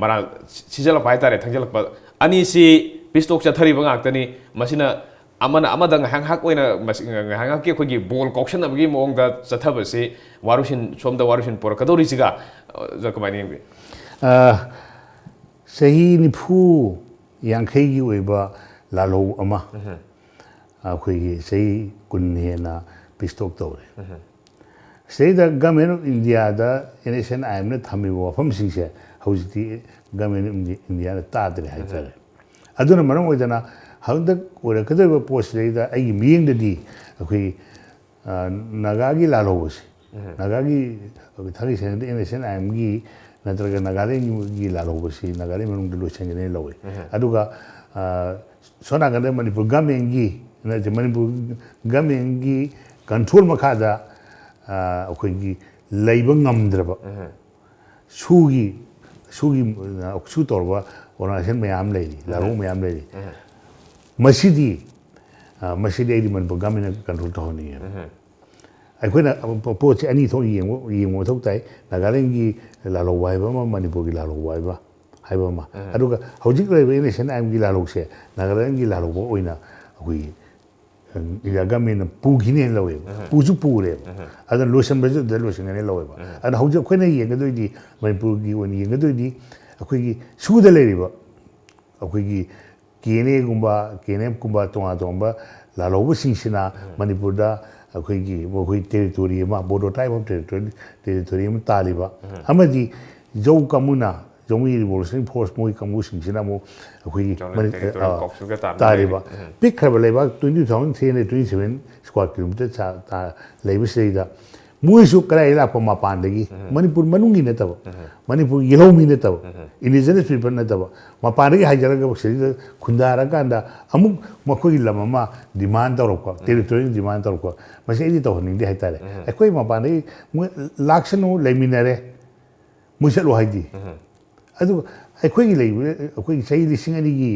ꯃꯔꯥꯜ ꯁꯤꯖꯜꯂꯛꯄ ꯍꯥꯏꯇꯥꯔꯦ, ꯊꯥꯡꯖꯜꯂꯛꯄ꯫ ꯑꯅꯤꯁꯤ ꯄꯤꯁ ꯇꯣꯛ ꯆꯠꯊꯔꯤꯕ ꯉꯥꯛꯇꯅꯤ꯫ ꯃꯁꯤꯅ ꯑꯃꯅ ꯑꯃꯗ ꯉꯥꯏꯍꯥꯛ ꯉꯥꯏꯍꯥꯛ ꯑꯣꯏꯅ ꯃꯁꯤ-, ꯉꯥꯏꯍꯥꯛ ꯉꯥꯏꯍꯥꯛꯀꯤ ꯑꯩꯈꯣꯏꯒꯤ ꯕꯣꯜ ꯀꯥꯎꯁꯟꯅꯕꯒꯤ ꯃꯑꯣꯡꯗ ꯆꯠꯊꯕꯁꯤ ꯋꯥꯔꯨꯁꯤꯟ, ꯁꯣꯝꯗ ꯋꯥꯔꯨꯁꯤꯟ ꯄꯨꯔꯛꯀꯗꯧꯔꯤꯁꯤꯒ, ꯑ, ꯀꯃꯥꯏꯅ ꯌꯦꯡꯕꯤ? ꯑ, ꯆꯍꯤ ꯅꯤꯐꯨ ꯌꯥꯡꯈꯩꯒꯤ ꯑꯣꯏꯕ ꯂꯥꯜꯍꯧ ꯑꯃ, ꯑꯩꯈꯣꯏꯒꯤ ꯆꯍꯤ ꯀꯨꯟ ꯍꯦꯟꯅ ꯄꯤꯁ ꯇꯣꯛ ꯇꯧꯔꯦ꯫ ꯁꯤꯗꯩꯗ ꯒꯚꯔꯟꯃꯦꯟꯠ ꯑꯣꯐ ꯏꯟꯗꯤꯌꯥꯗ ꯑꯦꯟ ꯑꯦꯁ ꯑꯦꯟ ꯑꯥꯏ ꯑꯦꯝꯅ ꯊꯝꯃꯤꯕ ꯋꯥꯐꯝꯁꯤꯡꯁꯦ ꯍꯧꯖꯤꯛꯇꯤ ꯒꯚꯔꯟꯃꯦꯟꯠ ꯑꯣꯐ ꯏꯟꯗꯤꯌꯥꯅ ꯇꯥꯗ꯭ꯔꯦ ꯍꯥꯏꯇꯥꯔꯦ꯫ ꯑꯗꯨꯅ ꯃꯔꯝ ꯑꯣꯏꯗꯅ ꯍꯟꯗꯛ ꯑꯣꯏꯔꯛꯀꯗꯧꯔꯤꯕ ꯄꯣꯠꯁꯤꯗꯩꯗ ꯑꯩꯒꯤ ꯃꯤꯠꯌꯦꯡꯗꯗꯤ ꯑꯩꯈꯣꯏ, ꯑ, ꯅꯥꯒꯥꯒꯤ ꯂꯥꯜꯍꯧꯕꯁꯦ, ꯅꯥꯒꯥꯒꯤ ꯊꯥꯡꯒꯩ ꯁꯦꯡꯅꯗꯤ ꯑꯦꯟ ꯑꯦꯁ ꯑꯦꯟ ꯑꯥꯏ ꯑꯦꯝꯒꯤ ꯅꯠꯇ꯭ꯔꯒ ꯅꯥꯒꯥꯂꯦꯟꯒꯤ ꯂꯥꯜꯍꯧꯕꯁꯤ, ꯅꯥꯒꯥꯂꯦꯟ ꯃꯅꯨꯡꯗ ꯂꯣꯏꯁꯤꯟꯒꯅꯤ ꯂꯧꯋꯤ꯫ ꯑꯗꯨꯒ, ꯑ, ꯁꯣꯝ ꯅꯥꯀꯟꯗ ꯃꯅꯤꯄꯨꯔ ꯒꯃꯦꯟꯒꯤ, ꯅꯠꯇꯦ, ꯃꯅꯤꯄꯨꯔ ꯒꯃꯦꯟꯒꯤ ꯀꯟꯇ꯭ꯔꯣꯜ ꯃꯈꯥꯗ, ꯑ, ꯑꯩꯈꯣꯏꯒꯤ ꯂꯩꯕ ꯉꯝꯗ꯭ꯔꯕ ꯁꯨꯒꯤ, ꯁꯨꯒꯤ, ꯑ, ꯁꯨ ꯇꯧꯔꯕ ꯑꯣꯔꯒꯅꯥꯏꯖꯦꯁꯟ ꯃꯌꯥꯝ ꯂꯩꯔꯤ, ꯂꯥꯜꯍꯧ ꯃꯌꯥꯝ ꯂꯩꯔꯤ꯫ ꯃꯁꯤꯗꯤ, ꯑ, ꯃꯁꯤꯗꯤ ꯑꯩꯗꯤ ꯃꯅꯤꯄꯨꯔ ꯒꯃꯦꯟꯅ ꯀꯟꯇ꯭ꯔꯣꯜ ꯇꯧꯍꯟꯅꯤꯡꯉꯦꯕ꯫ ꯑꯩꯈꯣꯏꯅ ꯄꯣꯠꯁꯦ ꯑꯅꯤ ꯊꯣꯛꯅ ꯌꯦꯡꯕ, ꯌꯦꯡꯕ ꯃꯊꯧ ꯇꯥꯏ꯫ ꯅꯥꯒꯥꯂꯦꯟꯒꯤ ꯂꯥꯜꯍꯧꯕ ꯍꯥꯏꯕ ꯑꯃ, ꯃꯅꯤꯄꯨꯔꯒꯤ ꯂꯥꯜꯍꯧꯕ ꯍꯥꯏꯕ, ꯍꯥꯏꯕ ꯑꯃ꯫ ꯑꯗꯨꯒ ꯍꯧꯖꯤꯛ ꯂꯩꯔꯤꯕ ꯑꯦꯟ ꯑꯦꯁ ꯑꯦꯟ ꯑꯥꯏ ꯑꯦꯝꯒꯤ ꯂꯥꯜꯍꯧꯁꯦ ꯅꯥꯒꯥꯂꯦꯟꯒꯤ ꯂꯥꯜꯍꯧꯕ ꯑꯣꯏꯅ ꯑꯩꯈꯣꯏꯒꯤ, ꯑ, ꯏꯟꯗꯤꯌꯥ ꯒꯃꯦꯟꯅ ꯄꯨꯈꯤꯅꯦꯅ ꯂꯧꯋꯦꯕ꯫ ꯄꯨꯁꯨ ꯄꯨꯔꯦꯕ꯫ ꯑꯗꯨꯅ ꯂꯣꯏꯁꯤꯟꯕꯁꯨ ꯑꯗꯨꯗ ꯂꯣꯏꯁꯤꯟꯒꯅꯤ ꯂꯧꯋꯦꯕ꯫ ꯑꯗꯨꯅ ꯍꯧꯖꯤꯛ ꯑꯩꯈꯣꯏꯅ ꯌꯦꯡꯒꯗꯣꯏꯗꯤ, ꯃꯅꯤꯄꯨꯔꯒꯤ ꯑꯣꯏꯅ ꯌꯦꯡꯒꯗꯣꯏꯗꯤ, ꯑꯩꯈꯣꯏꯒꯤ ꯁꯨꯗ ꯂꯩꯔꯤꯕ ꯑꯩꯈꯣꯏꯒꯤ ꯀꯦ ꯑꯦꯟ ꯑꯦꯒꯨꯝꯕ, ꯀꯦ ꯑꯦꯟ ꯑꯦꯐꯀꯨꯝꯕ ꯇꯣꯉꯥꯟ ꯇꯣꯉꯥꯟꯕ ꯂꯥꯜꯍꯧꯕꯁꯤꯡꯁꯤꯅ ꯃꯅꯤꯄꯨꯔꯗ ꯑꯩꯈꯣꯏꯒꯤ, ꯃꯈꯣꯏ ꯇꯦꯔꯤꯇꯣꯔꯤ ꯑꯃ, ꯕꯣꯗꯣ ꯇꯥꯏꯞ ꯑꯣꯐ ꯇꯦꯔꯤꯇꯣꯔꯤ, ꯇꯦꯔꯤꯇꯣꯔꯤ ꯑꯃ ꯇꯥꯜꯂꯤꯕ, ꯑꯃꯗꯤ ꯖꯧ ꯀꯥꯡꯕꯨꯅ, ꯖꯧꯃꯤ ꯔꯤꯚꯣꯂꯨꯁꯅꯔꯤ ꯐꯣꯔꯁ, ꯃꯣꯏ ꯀꯥꯡꯕꯨꯁꯤꯡꯁꯤꯅ ꯑꯃꯨꯛ ꯑꯩꯈꯣꯏꯒꯤ ꯖꯧꯅꯦ ꯃꯅꯤ-, ꯇꯦꯔꯤꯇꯣꯔꯤ ꯑ, ꯀꯥꯎꯟꯁꯤꯜꯒ ꯇꯥꯟꯅ ꯇꯥꯔꯤꯕ ꯂꯩꯔꯤ꯫ ꯄꯤꯛꯈ꯭ꯔꯕ ꯂꯩꯕꯥꯛ twenty two thousand three hundred twenty seven square kilometre ꯆꯥ-, ꯇꯥ-, ꯂꯩꯕꯁꯤꯗꯩꯗ ꯃꯣꯏꯁꯨ ꯀꯗꯥꯏ ꯂꯥꯛꯄ? ꯃꯄꯥꯟꯗꯒꯤ, ꯃꯅꯤꯄꯨꯔ ꯃꯅꯨꯡꯒꯤ ꯅꯠꯇꯕ, ꯃꯅꯤꯄꯨꯔꯒꯤ ꯌꯦꯜꯍꯧꯃꯤ ꯅꯠꯇꯕ, indigenous people ꯅꯠꯇꯕ, ꯃꯄꯥꯟꯗꯒꯤ ꯍꯥꯏꯖꯔꯒ ꯁꯤꯗꯩꯗ ꯈꯨꯟꯗꯥꯔꯀꯥꯟꯗ ꯑꯃꯨꯛ ꯃꯈꯣꯏꯒꯤ ꯂꯝ ꯑꯃ demand ꯇꯧꯔꯛꯄ, territorial demand ꯇꯧꯔꯛꯄ, ꯃꯁꯤ ꯑꯩꯗꯤ ꯇꯧꯍꯟꯅꯤꯡꯗꯦ ꯍꯥꯏꯇꯥꯔꯦ꯫ ꯑꯩꯈꯣꯏ ꯃꯄꯥꯟꯗꯒꯤ ꯃꯣꯏ ꯂꯥꯛꯁꯅꯨ, ꯂꯩꯃꯤꯟꯅꯔꯦ, ꯃꯣꯏ ꯆꯠꯂꯣ ꯍꯥꯏꯗꯤ꯫ ꯑꯗꯨꯒ ꯑꯩꯈꯣꯏꯒꯤ ꯂꯩꯕ, ꯑꯩꯈꯣꯏꯒꯤ ꯆꯍꯤ ꯂꯤꯁꯤꯡ ꯑꯅꯤꯒꯤ,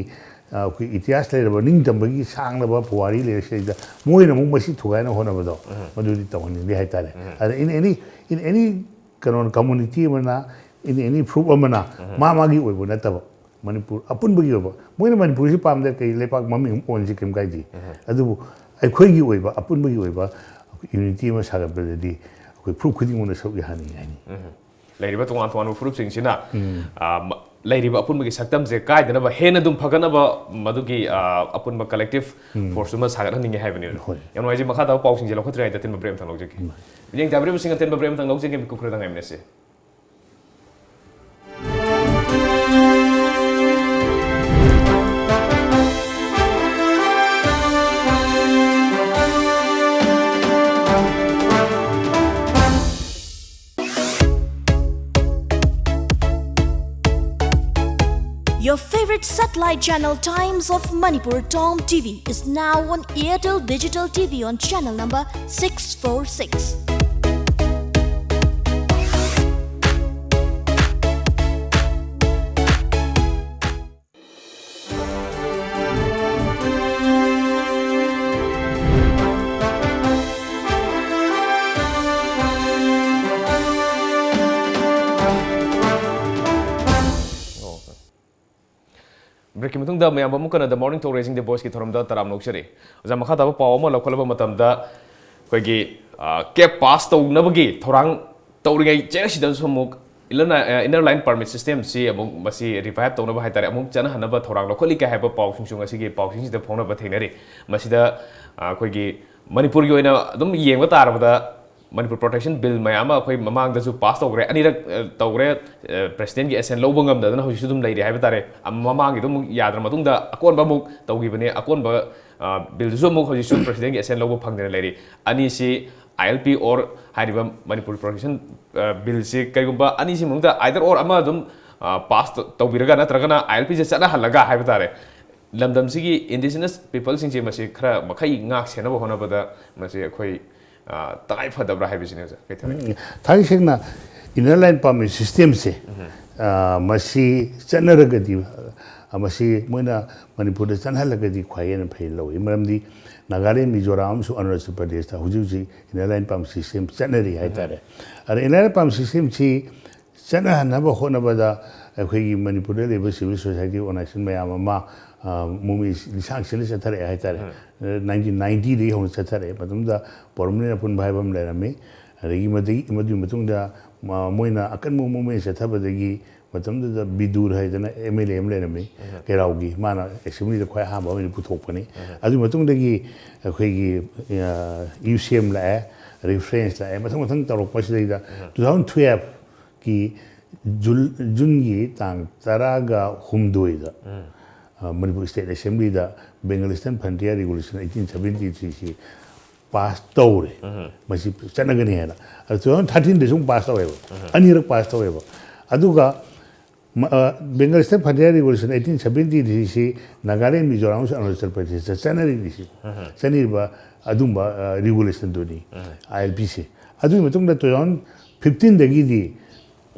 ꯑ, ꯑꯩꯈꯣꯏ ꯏꯇꯤꯍꯥꯁ ꯂꯩꯔꯕ, ꯅꯤꯡꯇꯝꯕꯒꯤ ꯁꯥꯡꯂꯕ ꯄꯨꯋꯥꯔꯤ ꯂꯩꯔꯁꯤꯗꯩꯗ ꯃꯣꯏꯅ ꯑꯃꯨꯛ ꯃꯁꯤ ꯊꯨꯒꯥꯏꯅ ꯍꯣꯠꯅꯕꯗꯣ, ꯃꯗꯨꯗꯤ ꯇꯧꯍꯟꯅꯤꯡꯗꯦ ꯍꯥꯏꯇꯥꯔꯦ꯫ ꯑꯗ in any, in any ꯀꯩꯅꯣ, community ꯑꯃꯅ, in any ꯐꯨꯔꯨꯞ ꯑꯃꯅ ꯃꯥ ꯃꯥꯒꯤ ꯑꯣꯏꯕ ꯅꯠꯇꯕ, ꯃꯅꯤꯄꯨꯔ ꯑꯄꯨꯟꯕꯒꯤ ꯑꯣꯏꯕ, ꯃꯣꯏꯅ ꯃꯅꯤꯄꯨꯔꯁꯤ ꯄꯥꯝꯗꯦ, ꯀꯩ ꯂꯩꯄꯥꯛ ꯃꯃꯤꯡ ꯑꯃ ꯑꯣꯟꯁꯤ, ꯀꯩꯝ ꯀꯥꯏꯗꯦ꯫ ꯑꯗꯨꯕꯨ ꯑꯩꯈꯣꯏꯒꯤ ꯑꯣꯏꯕ, ꯑꯄꯨꯟꯕꯒꯤ ꯑꯣꯏꯕ unity ꯑꯃ ꯁꯥꯒꯠꯄꯗꯗꯤ ꯑꯩꯈꯣꯏ ꯐꯨꯔꯨꯞ ꯈꯨꯗꯤꯡꯃꯛꯅ ꯁꯔꯨꯛ ꯌꯥꯍꯟꯅꯤꯡꯉꯤ ꯍꯥꯏꯅꯤ꯫ ꯂꯩꯔꯤꯕ ꯇꯣꯉꯥꯟ ꯇꯣꯉꯥꯟꯕ ꯐꯨꯔꯨꯞꯁꯤꯡꯁꯤꯅ, ꯎꯝ꯫ ꯑ, ꯃ-, ꯂꯩꯔꯤꯕ ꯑꯄꯨꯟꯕꯒꯤ ꯁꯛꯇꯝꯁꯦ ꯀꯥꯏꯗꯅꯕ, ꯍꯦꯟꯅ ꯑꯗꯨꯝ ꯐꯒꯠꯅꯕ, ꯃꯗꯨꯒꯤ, ꯑ, ꯑꯄꯨꯟꯕ collective ꯎꯝ꯫ Force ꯑꯃ ꯁꯥꯒꯠꯍꯟꯅꯤꯡꯉꯦ ꯍꯥꯏꯕꯅꯦꯕ꯫ ꯍꯣꯏ꯫ ꯌꯥꯝ ꯅꯨꯡꯉꯥꯏꯖꯩ꯫ ꯃꯈꯥ ꯇꯥꯕ ꯄꯥꯎꯁꯤꯡꯁꯦ ꯂꯧꯈꯠꯇ꯭ꯔꯤꯉꯩꯗ ꯑꯇꯦꯟꯕ break ꯑꯝꯇꯪ ꯂꯧꯖꯒꯦ꯫ ꯎꯝ꯫ ꯃꯤꯠꯌꯦꯡ ꯇꯥꯕꯤꯔꯤꯕꯁꯤꯡ, ꯑꯇꯦꯟꯕ break ꯑꯝꯇꯪ ꯂꯧꯖꯒꯦ, ꯃꯤꯀꯨꯞ ꯈꯔꯗ ꯉꯥꯏꯃꯤꯟꯅꯁꯤ꯫ Your favorite satellite channel Times of Manipur, Tom T V, is now on Airtel Digital T V on channel number six four six. Breakꯀꯤ ꯃꯇꯨꯡꯗ ꯃꯌꯥꯝ ꯑꯃꯨꯛ ꯍꯟꯅ The Morning Talk Raising the Voiceꯀꯤ ꯊꯧꯔꯝꯗ ꯇꯔꯥꯝꯅ ꯑꯣꯛꯆꯔꯤ꯫ ꯑꯣꯖꯥ, ꯃꯈꯥ ꯇꯥꯕ ꯄꯥꯎ ꯑꯃ ꯂꯧꯈꯠꯂꯕ ꯃꯇꯝꯗ, ꯑꯩꯈꯣꯏꯒꯤ, ꯑ, CAT pass ꯇꯧꯅꯕꯒꯤ ꯊꯧꯔꯥꯡ ꯇꯧꯔꯤꯉꯩ ꯆꯦꯔꯁꯤꯗꯁꯨ ꯑꯃꯨꯛ inner, ꯑ, inner line permit systemꯁꯤ ꯑꯃꯨꯛ ꯃꯁꯤ revive ꯇꯧꯅꯕ ꯍꯥꯏꯇꯥꯔꯦ, ꯑꯃꯨꯛ ꯆꯠꯅꯍꯟꯅꯕ ꯊꯧꯔꯥꯡ ꯂꯧꯈꯠꯂꯤ ꯀꯥꯏ ꯍꯥꯏꯕ ꯄꯥꯎꯁꯤꯡꯁꯨ ꯉꯁꯤꯒꯤ ꯄꯥꯎꯁꯤꯡꯁꯤꯗ ꯐꯣꯡꯅꯕ ꯊꯦꯡꯅꯔꯤ꯫ ꯃꯁꯤꯗ, ꯑ, ꯑꯩꯈꯣꯏꯒꯤ ꯃꯅꯤꯄꯨꯔꯒꯤ ꯑꯣꯏꯅ ꯑꯗꯨꯝ ꯌꯦꯡꯕ ꯇꯥꯔꯕꯗ, ꯃꯅꯤꯄꯨꯔ Protection Bill ꯃꯌꯥꯝ ꯑꯃ ꯑꯩꯈꯣꯏ ꯃꯃꯥꯡꯗꯁꯨ pass ꯇꯧꯈ꯭ꯔꯦ, ꯑꯅꯤꯔꯛ, ꯑ, ꯇꯧꯈ꯭ꯔꯦ꯫ ꯑ, Presidentꯀꯤ assent ꯂꯧꯕ ꯉꯝꯗꯗꯅ ꯍꯧꯖꯤꯛꯁꯨ ꯑꯗꯨꯝ ꯂꯩꯔꯤ ꯍꯥꯏꯕ ꯇꯥꯔꯦ꯫ ꯑ, ꯃꯃꯥꯡꯒꯤꯗꯣ ꯑꯃꯨꯛ ꯌꯥꯗ꯭ꯔ ꯃꯇꯨꯡꯗ ꯑꯀꯣꯟꯕ ꯑꯃꯨꯛ ꯇꯧꯈꯤꯕꯅꯦ꯫ ꯑꯀꯣꯟꯕ, ꯑ, billꯗꯨꯁꯨ ꯑꯃꯨꯛ ꯍꯧꯖꯤꯛꯁꯨ Presidentꯀꯤ assent ꯂꯧꯕ ꯐꯪꯗꯅ ꯂꯩꯔꯤ꯫ ꯑꯅꯤꯁꯤ ILP or ꯍꯥꯏꯔꯤꯕ ꯃꯅꯤꯄꯨꯔ Protection, ꯑ, Billꯁꯤ ꯀꯔꯤꯒꯨꯝꯕ ꯑꯅꯤꯁꯤ ꯃꯅꯨꯡꯗ either or ꯑꯃ ꯑꯗꯨꯝ, ꯑ, pass ꯇꯧ-, ꯇꯧꯕꯤꯔꯒ ꯅꯠꯇ꯭ꯔꯒꯅ ILPꯁꯦ ꯆꯠꯅꯍꯜꯂꯒ ꯍꯥꯏꯕ ꯇꯥꯔꯦ, ꯂꯝꯗꯝꯁꯤꯒꯤ indigenous peopleꯁꯤꯡꯁꯦ ꯃꯁꯤ ꯈꯔ ꯃꯈꯩ ꯉꯥꯛ ꯁꯦꯟꯅꯕ ꯍꯣꯠꯅꯕꯗ ꯃꯁꯤ ꯑꯩꯈꯣꯏ, ꯑ, ꯇꯉꯥꯏ ꯐꯗꯕ꯭ꯔꯥ ꯍꯥꯏꯕꯁꯤꯅꯤ, ꯑꯣꯖꯥ꯫ ꯀꯩ ꯊꯝꯃꯤ? ꯎꯝ, ꯊꯥꯡꯒꯩ ꯁꯦꯡꯅ inner line permit systemꯁꯦ, ꯎꯝ꯫ ꯑ, ꯃꯁꯤ ꯆꯠꯅꯔꯒꯗꯤ, ꯑ, ꯃꯁꯤ ꯃꯣꯏꯅ ꯃꯅꯤꯄꯨꯔꯗ ꯆꯠꯍꯜꯂꯒꯗꯤ ꯈ꯭ꯋꯥꯏ ꯍꯦꯟꯅ ꯐꯩ ꯂꯧꯏ꯫ ꯃꯔꯝꯗꯤ ꯅꯥꯒꯥꯂꯦꯟ, ꯃꯤꯖꯣꯔꯥꯝ ꯑꯃꯁꯨꯡ ꯑꯔꯨꯅꯥꯆꯜ ꯄ꯭ꯔꯗꯦꯁꯇ ꯍꯧꯖꯤꯛ ꯍꯧꯖꯤꯛ inner line pump system ꯆꯠꯅꯔꯤ ꯍꯥꯏꯇꯥꯔꯦ꯫ ꯑꯗ inner line pump systemꯁꯤ ꯆꯠꯅꯍꯟꯅꯕ ꯍꯣꯠꯅꯕꯗ ꯑꯩꯈꯣꯏꯒꯤ ꯃꯅꯤꯄꯨꯔꯗ ꯂꯩꯕ civil society organization ꯃꯌꯥꯝ ꯑꯃ, ꯑ, movement ꯂꯤꯁꯥꯡ ꯁꯤꯠꯅ ꯆꯠꯊꯔꯛꯑꯦ ꯍꯥꯏꯇꯥꯔꯦ꯫ ꯅꯥꯏꯟꯇꯤꯟ ꯅꯥꯏꯟꯇꯤꯗꯒꯤ ꯍꯧꯅ ꯆꯠꯊꯔꯛꯑꯦ꯫ ꯃꯇꯝꯗꯨꯗ ꯄꯣꯔꯣꯝꯂꯦꯟ ꯑꯄꯨꯟꯕ ꯍꯥꯏꯕ ꯑꯃ ꯂꯩꯔꯝꯃꯤ꯫ ꯑꯗꯒꯤ ꯃꯗꯨꯒꯤ, ꯃꯗꯨꯒꯤ ꯃꯇꯨꯡꯗ ꯃ-, ꯃꯣꯏꯅ ꯑꯀꯟꯕ movement ꯆꯠꯊꯕꯗꯒꯤ ꯃꯇꯝꯗꯨꯗ ꯕꯤꯗꯨꯔ ꯍꯥꯏꯗꯅ MLA ꯑꯃ ꯂꯩꯔꯝꯃꯤ, ꯀꯩꯔꯥꯎꯒꯤ, ꯃꯥꯅ assemblyꯗ ꯈ꯭ꯋꯥꯏ ꯑꯍꯥꯟꯕ ꯑꯣꯏꯅ ꯄꯨꯊꯣꯛꯄꯅꯤ꯫ ꯑꯗꯨꯒꯤ ꯃꯇꯨꯡꯗꯒꯤ ꯑꯩꯈꯣꯏꯒꯤ, ꯑ, UCM ꯂꯥꯛꯑꯦ, ꯑꯗꯒꯤ French ꯂꯥꯛꯑꯦ, ꯃꯊꯪ ꯃꯊꯪ ꯇꯧꯔꯛꯄꯁꯤꯗꯩꯗ two thousand twelveꯀꯤ ꯖꯨꯜ-, ꯖꯨꯟꯒꯤ ꯇꯥꯡ ꯇꯔꯥꯒ ꯍꯨꯝꯗꯣꯏꯗ, ꯑ, Manipur State Assemblyꯗ Bengal Eastern Frontier Regulation eighteen seventy-threeꯁꯤ pass ꯇꯧꯔꯦ꯫ ꯃꯁꯤ ꯆꯠꯅꯒꯅꯤ ꯍꯥꯏꯅ꯫ ꯑꯗꯨ two thousand thirteenꯗꯁꯨ ꯑꯃꯨꯛ pass ꯇꯧꯋꯦꯕ꯫ ꯑꯅꯤꯔꯛ pass ꯇꯧꯋꯦꯕ꯫ ꯑꯗꯨꯒ ꯃ-, ꯑ, Bengal Eastern Frontier Regulation eighteen seventy-threeꯁꯤ Nagaland, Mizoram ꯑꯃꯁꯨꯡ ꯑꯔꯨꯅꯥꯆꯜ ꯄ꯭ꯔꯗꯦꯁꯇ ꯆꯠꯅꯔꯤꯕꯁꯤ, ꯆꯠꯅꯔꯤꯕ ꯑꯗꯨꯝꯕ, ꯑ, regulationꯗꯨꯅꯤ, ILPꯁꯦ꯫ ꯑꯗꯨꯒꯤ ꯃꯇꯨꯡꯗ two thousand fifteenꯗꯒꯤꯗꯤ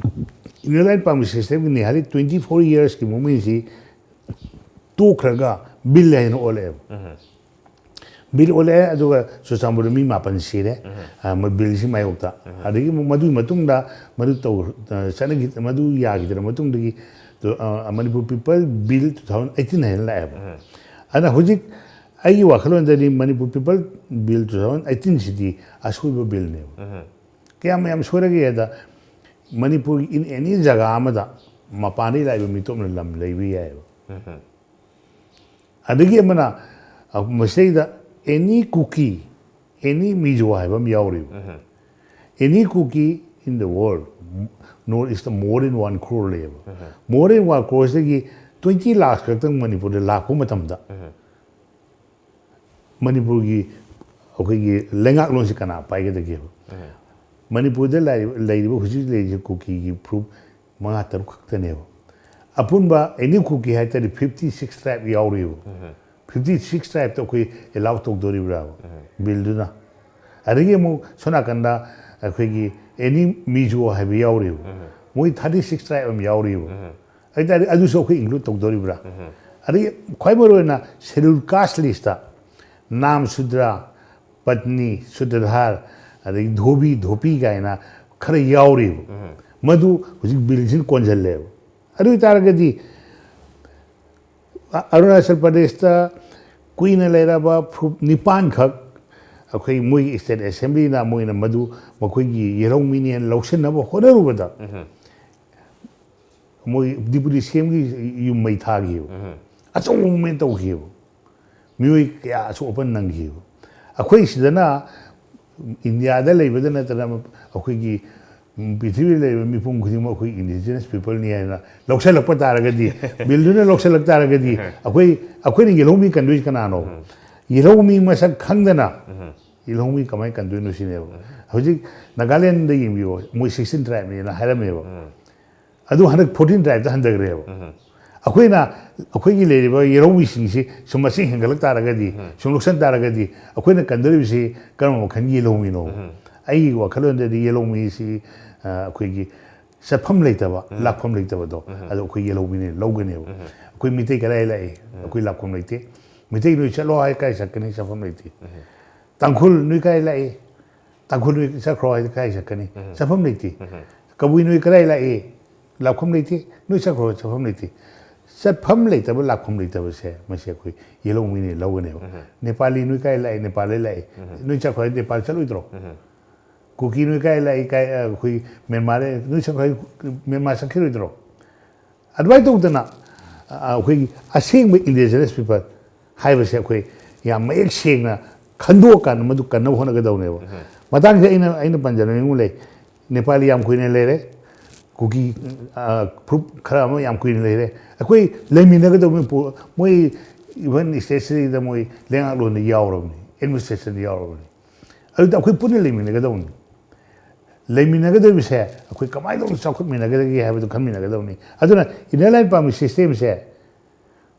inner line pump systemꯒꯤ nearly twenty four yearsꯀꯤ movementꯁꯤ ꯇꯣꯛꯈ꯭ꯔꯒ bill ꯍꯥꯏꯅ ꯑꯣꯜꯂꯛꯑꯦꯕ꯫ Bill ꯑꯣꯜꯂꯛꯑꯦ, ꯑꯗꯨꯒ ꯆꯨꯔꯆꯥꯟꯄꯨꯔꯗ ꯃꯤ ꯃꯥꯄꯟ ꯁꯤꯔꯦ, ꯑ, ꯃ-, billꯁꯤ ꯃꯥꯌꯣꯛꯇ꯫ ꯑꯗꯒꯤ ꯑꯃꯨꯛ ꯃꯗꯨꯒꯤ ꯃꯇꯨꯡꯗ ꯃꯗꯨ ꯇꯧ-, ꯑ, ꯆꯠꯅꯈꯤ-, ꯃꯗꯨ ꯌꯥꯈꯤꯗ꯭ꯔ ꯃꯇꯨꯡꯗꯒꯤ ꯇꯨ-, ꯑ, Manipur People Bill two thousand eighteen ꯍꯥꯏꯅ ꯂꯥꯛꯑꯦꯕ꯫ ꯑꯗꯨꯅ ꯍꯧꯖꯤꯛ ꯑꯩꯒꯤ ꯋꯥꯈꯜꯂꯣꯟꯗꯗꯤ Manipur People Bill two thousand eighteenꯁꯤꯗꯤ ꯑꯁꯣꯏꯕ billꯅꯦꯕ꯫ ꯀꯌꯥꯝ ꯌꯥꯝ ꯁꯣꯏꯔꯒꯦ ꯍꯥꯏꯗ, ꯃꯅꯤꯄꯨꯔꯒꯤ in any ꯖꯒꯥ ꯑꯃꯗ ꯃꯄꯥꯟꯗꯒꯤ ꯂꯥꯛꯏꯕ ꯃꯤꯇꯣꯞꯅ ꯂꯝ ꯂꯩꯕ ꯌꯥꯏꯑꯕ꯫ ꯑꯗꯒꯤ ꯑꯃꯅ, ꯑ, ꯃꯁꯤꯗꯩꯗ any Kuki, any Mizo ꯍꯥꯏꯕ ꯑꯃ ꯌꯥꯎꯔꯤꯕ꯫ Any Kuki in the world, North East more than one crore ꯂꯩꯌꯦꯕ꯫ More than one croreꯁꯤꯗꯒꯤ twenty lakhs ꯈꯛꯇꯪ ꯃꯅꯤꯄꯨꯔꯗ ꯂꯥꯛꯄ ꯃꯇꯝꯗ, ꯃꯅꯤꯄꯨꯔꯒꯤ ꯑꯩꯈꯣꯏꯒꯤ ꯂꯩꯉꯥꯛꯂꯣꯟꯁꯤ ꯀꯅꯥ ꯄꯥꯏꯒꯗꯒꯦꯕ? ꯃꯅꯤꯄꯨꯔꯗ ꯂꯩꯔꯤꯕ, ꯂꯩꯔꯤꯕ ꯍꯧꯖꯤꯛ ꯂꯩꯔꯤꯁꯦ ꯀꯨꯀꯤꯒꯤ ꯐꯨꯔꯨꯞ ꯃꯉꯥ ꯇꯔꯨꯛ ꯈꯛꯇꯅꯦꯕ꯫ ꯑꯄꯨꯟꯕ any Kuki ꯍꯥꯏ ꯇꯥꯔꯗꯤ fifty six tribe ꯌꯥꯎꯔꯤꯕ꯫ Fifty six tribeꯇ ꯑꯩꯈꯣꯏ allow ꯇꯧꯗꯣꯔꯤꯕ꯭ꯔꯥꯕ billꯗꯨꯅ? ꯑꯗꯒꯤ ꯑꯃꯨꯛ ꯁꯣꯝ ꯅꯥꯀꯟꯗ ꯑꯩꯈꯣꯏꯒꯤ any Mizo ꯍꯥꯏꯕ ꯌꯥꯎꯔꯤꯕ꯫ ꯃꯣꯏ thirty six tribe ꯑꯃ ꯌꯥꯎꯔꯤꯕ꯫ ꯑꯗꯨ ꯑꯣꯏꯇꯥꯔꯗꯤ ꯑꯗꯨꯁꯨ ꯑꯩꯈꯣꯏ include ꯇꯧꯗꯣꯔꯤꯕ꯭ꯔꯥ? ꯑꯗꯒꯤ ꯈ꯭ꯋꯥꯏ ꯃꯔꯨ ꯑꯣꯏꯅ schedule caste list ꯇ ꯅꯥꯝ ꯁꯨꯗ꯭ꯔ, ꯄꯠꯅꯤ, ꯁꯨꯇ꯭ꯔꯙꯥꯔ, ꯑꯗꯒꯤ ꯙꯣꯕꯤ, ꯙꯣꯄꯤ ꯀꯥꯏꯅ ꯈꯔ ꯌꯥꯎꯔꯤꯕ꯫ ꯃꯗꯨ ꯍꯧꯖꯤꯛ ꯕꯤꯜꯁꯤꯅ ꯀꯣꯟꯁꯤꯜꯂꯦꯕ꯫ ꯑꯗꯨ ꯑꯣꯏꯇꯥꯔꯒꯗꯤ ꯑ-, ꯑꯔꯨꯅꯥꯆꯜ ꯄ꯭ꯔꯗꯦꯁꯇ ꯀꯨꯏꯅ ꯂꯩꯔꯕ ꯐꯨꯔꯨꯞ ꯅꯤꯄꯥꯟꯈꯛ ꯑꯩꯈꯣꯏ ꯃꯣꯏꯒꯤ state assembly ꯅ ꯃꯣꯏꯅ ꯃꯗꯨ ꯃꯈꯣꯏꯒꯤ ꯌꯦꯜꯍꯧꯃꯤꯅꯦꯅ ꯂꯧꯁꯤꯟꯅꯕ ꯍꯣꯠꯅꯔꯨꯕꯗ ꯃꯣꯏ deputy C M ꯒꯤ ꯌꯨꯝ ꯃꯩ ꯊꯥꯈꯤꯕ꯫ ꯑꯆꯧꯕ movement ꯇꯧꯈꯤꯕ꯫ ꯃꯤꯑꯣꯏ ꯀꯌꯥ ꯑꯁꯣꯛ ꯑꯄꯟ ꯅꯪꯈꯤꯕ꯫ ꯑꯩꯈꯣꯏ ꯁꯤꯗꯅ ꯏꯟꯗꯤꯌꯥꯗ ꯂꯩꯕꯗ ꯅꯠꯇꯅ ꯑꯩꯈꯣꯏꯒꯤ ꯄ꯭ꯔꯤꯊꯤꯕꯤꯗ ꯂꯩꯔꯤꯕ ꯃꯤꯄꯨꯝ ꯈꯨꯗꯤꯡꯃꯛ ꯑꯩꯈꯣꯏ indigenous people ꯅꯤ ꯍꯥꯏꯅ ꯂꯧꯁꯜꯂꯛꯄ ꯇꯥꯔꯒꯗꯤ, ꯕꯤꯜꯗꯨꯅ ꯂꯧꯁꯜꯂꯛ ꯇꯥꯔꯒꯗꯤ, ꯑꯩꯈꯣꯏ, ꯑꯩꯈꯣꯏꯅ ꯌꯦꯜꯍꯧꯃꯤ ꯀꯟꯗꯣꯏꯁꯤ ꯀꯅꯥꯅꯣ? ꯌꯦꯜꯍꯧꯃꯤ ꯃꯁꯛ ꯈꯪꯗꯅ ꯌꯦꯜꯍꯧꯃꯤ ꯀꯃꯥꯏꯅ ꯀꯟꯗꯣꯏꯅꯣ ꯁꯤꯅꯦꯕ꯫ ꯍꯧꯖꯤꯛ ꯅꯥꯒꯥꯂꯦꯟꯗ ꯌꯦꯡꯕꯤꯌꯣ, ꯃꯣꯏ sixteen tribe ꯅꯦꯅ ꯍꯥꯏꯔꯝꯃꯦꯕ꯫ ꯑꯗꯨ ꯍꯟꯗꯛ fourteen tribe ꯇ ꯍꯟꯊꯈ꯭ꯔꯦꯕ꯫ ꯑꯩꯈꯣꯏꯅ, ꯑꯩꯈꯣꯏꯒꯤ ꯂꯩꯔꯤꯕ ꯌꯦꯜꯍꯧꯃꯤꯁꯤꯡꯁꯤ ꯁꯨꯝ ꯃꯁꯤꯡ ꯍꯦꯟꯒꯠꯂꯛ ꯇꯥꯔꯒꯗꯤ, ꯁꯨꯝ ꯂꯧꯁꯟ ꯇꯥꯔꯒꯗꯤ, ꯑꯩꯈꯣꯏꯅ ꯀꯟꯗꯧꯔꯤꯕꯁꯤ ꯀꯔꯝꯕ ꯃꯈꯜꯒꯤ ꯌꯦꯜꯍꯧꯃꯤꯅꯣ? ꯑꯩꯒꯤ ꯋꯥꯈꯜꯂꯣꯟꯗꯗꯤ ꯌꯦꯜꯍꯧꯃꯤꯁꯤ, ꯑ, ꯑꯩꯈꯣꯏꯒꯤ ꯆꯠꯐꯝ ꯂꯩꯇꯕ, ꯂꯥꯛꯐꯝ ꯂꯩꯇꯕꯗꯣ, ꯑꯗꯣ ꯑꯩꯈꯣꯏ ꯌꯦꯜꯍꯧꯃꯤꯅ ꯂꯧꯒꯅꯦꯕ꯫ ꯑꯩꯈꯣꯏ ꯃꯤꯇꯩ ꯀꯗꯥꯏ ꯂꯥꯛꯏ? ꯑꯩꯈꯣꯏ ꯂꯥꯛꯐꯝ ꯂꯩꯇꯦ꯫ ꯃꯤꯇꯩ ꯅꯣꯏ ꯆꯠꯂꯣ ꯍꯥꯏ ꯀꯥꯏ ꯆꯠꯀꯅꯤ? ꯆꯠꯐꯝ ꯂꯩꯇꯦ꯫ ꯇꯥꯡꯈꯨꯜ ꯅꯣꯏ ꯀꯥꯏ ꯂꯥꯛꯏ? ꯇꯥꯡꯈꯨꯜ ꯅꯣꯏ ꯆꯠꯈ꯭ꯔꯣ ꯍꯥꯏꯗꯤ ꯀꯥꯏ ꯆꯠꯀꯅꯤ? ꯆꯠꯐꯝ ꯂꯩꯇꯦ꯫ ꯀꯕꯨꯏ ꯅꯣꯏ ꯀꯗꯥꯏ ꯂꯥꯛꯏ? ꯂꯥꯛꯐꯝ ꯂꯩꯇꯦ꯫ ꯅꯣꯏ ꯆꯠꯈ꯭ꯔꯣ, ꯆꯠꯐꯝ ꯂꯩꯇꯦ꯫ ꯆꯠꯐꯝ ꯂꯩꯇꯕ, ꯂꯥꯛꯐꯝ ꯂꯩꯇꯕꯁꯦ ꯃꯁꯤ ꯑꯩꯈꯣꯏ ꯌꯦꯜꯍꯧꯃꯤꯅ ꯂꯧꯒꯅꯦꯕ꯫ ꯅꯦꯄꯥꯂꯤ ꯅꯣꯏ ꯀꯥꯏ ꯂꯥꯛꯏ? ꯅꯦꯄꯥꯜꯗꯩ ꯂꯥꯛꯏ꯫ ꯅꯣꯏ ꯆꯠꯈ꯭ꯔꯣ ꯍꯥꯏꯗꯤ ꯅꯦꯄꯥꯜ ꯆꯠꯂꯣꯏꯗ꯭ꯔꯣ? ꯀꯨꯀꯤ ꯅꯣꯏ ꯀꯥꯏ ꯂꯥꯛꯏ? ꯀꯥꯏ, ꯑꯩꯈꯣꯏ ꯃ꯭ꯌꯥꯟꯃꯥꯔꯗ ꯅꯣꯏ ꯆꯠꯈ꯭ꯔꯣ ꯍꯥꯏꯗꯤ ꯃ꯭ꯌꯥꯟꯃꯥꯔ ꯆꯠꯈꯤꯔꯣꯏꯗ꯭ꯔꯣ? ꯑꯗꯨꯃꯥꯏꯅ ꯇꯧꯗꯅ, ꯑ, ꯑꯩꯈꯣꯏꯒꯤ ꯑꯁꯦꯡꯕ indigenous people ꯍꯥꯏꯕꯁꯦ ꯑꯩꯈꯣꯏ ꯌꯥꯝ ꯃꯌꯦꯛ ꯁꯦꯡꯅ ꯈꯟꯗꯣꯛꯑꯀꯥꯟꯗ ꯃꯗꯨ ꯀꯟꯅꯕ ꯍꯣꯠꯅꯒꯗꯧꯅꯦꯕ꯫ ꯃꯇꯥꯡꯁꯤꯗ ꯑꯩꯅ, ꯑꯩꯅ ꯄꯟꯖꯅꯤꯡꯕ ꯂꯩ꯫ ꯅꯦꯄꯥꯂꯤ ꯌꯥꯝ ꯀꯨꯏꯅ ꯂꯩꯔꯦ꯫ ꯀꯨꯀꯤ, ꯑ, ꯐꯨꯔꯨꯞ ꯈꯔ ꯑꯃ ꯌꯥꯝ ꯀꯨꯏꯅ ꯂꯩꯔꯦ꯫ ꯑꯩꯈꯣꯏ ꯂꯩꯃꯤꯟꯅꯒꯗꯧꯕ ꯄꯣ-, ꯃꯣꯏ even state ꯁꯤꯗ ꯃꯣꯏ ꯂꯩꯉꯥꯛꯂꯣꯟꯗ ꯌꯥꯎꯔꯕꯅꯤ, administration ꯗ ꯌꯥꯎꯔꯕꯅꯤ꯫ ꯑꯗꯨꯗ ꯑꯩꯈꯣꯏ ꯄꯨꯟꯅ ꯂꯩꯃꯤꯟꯅꯒꯗꯧꯕꯅꯤ꯫ ꯂꯩꯃꯤꯟꯅꯒꯗꯧꯔꯤꯕꯁꯦ ꯑꯩꯈꯣꯏ ꯀꯃꯥꯏꯅ ꯇꯧꯅ ꯆꯥꯎꯈꯠꯃꯤꯟꯅꯒꯗꯒꯦ ꯍꯥꯏꯕꯗꯨ ꯈꯟꯃꯤꯟꯅꯒꯗꯧꯕꯅꯤ꯫ ꯑꯗꯨꯅ inner line permit system ꯁꯦ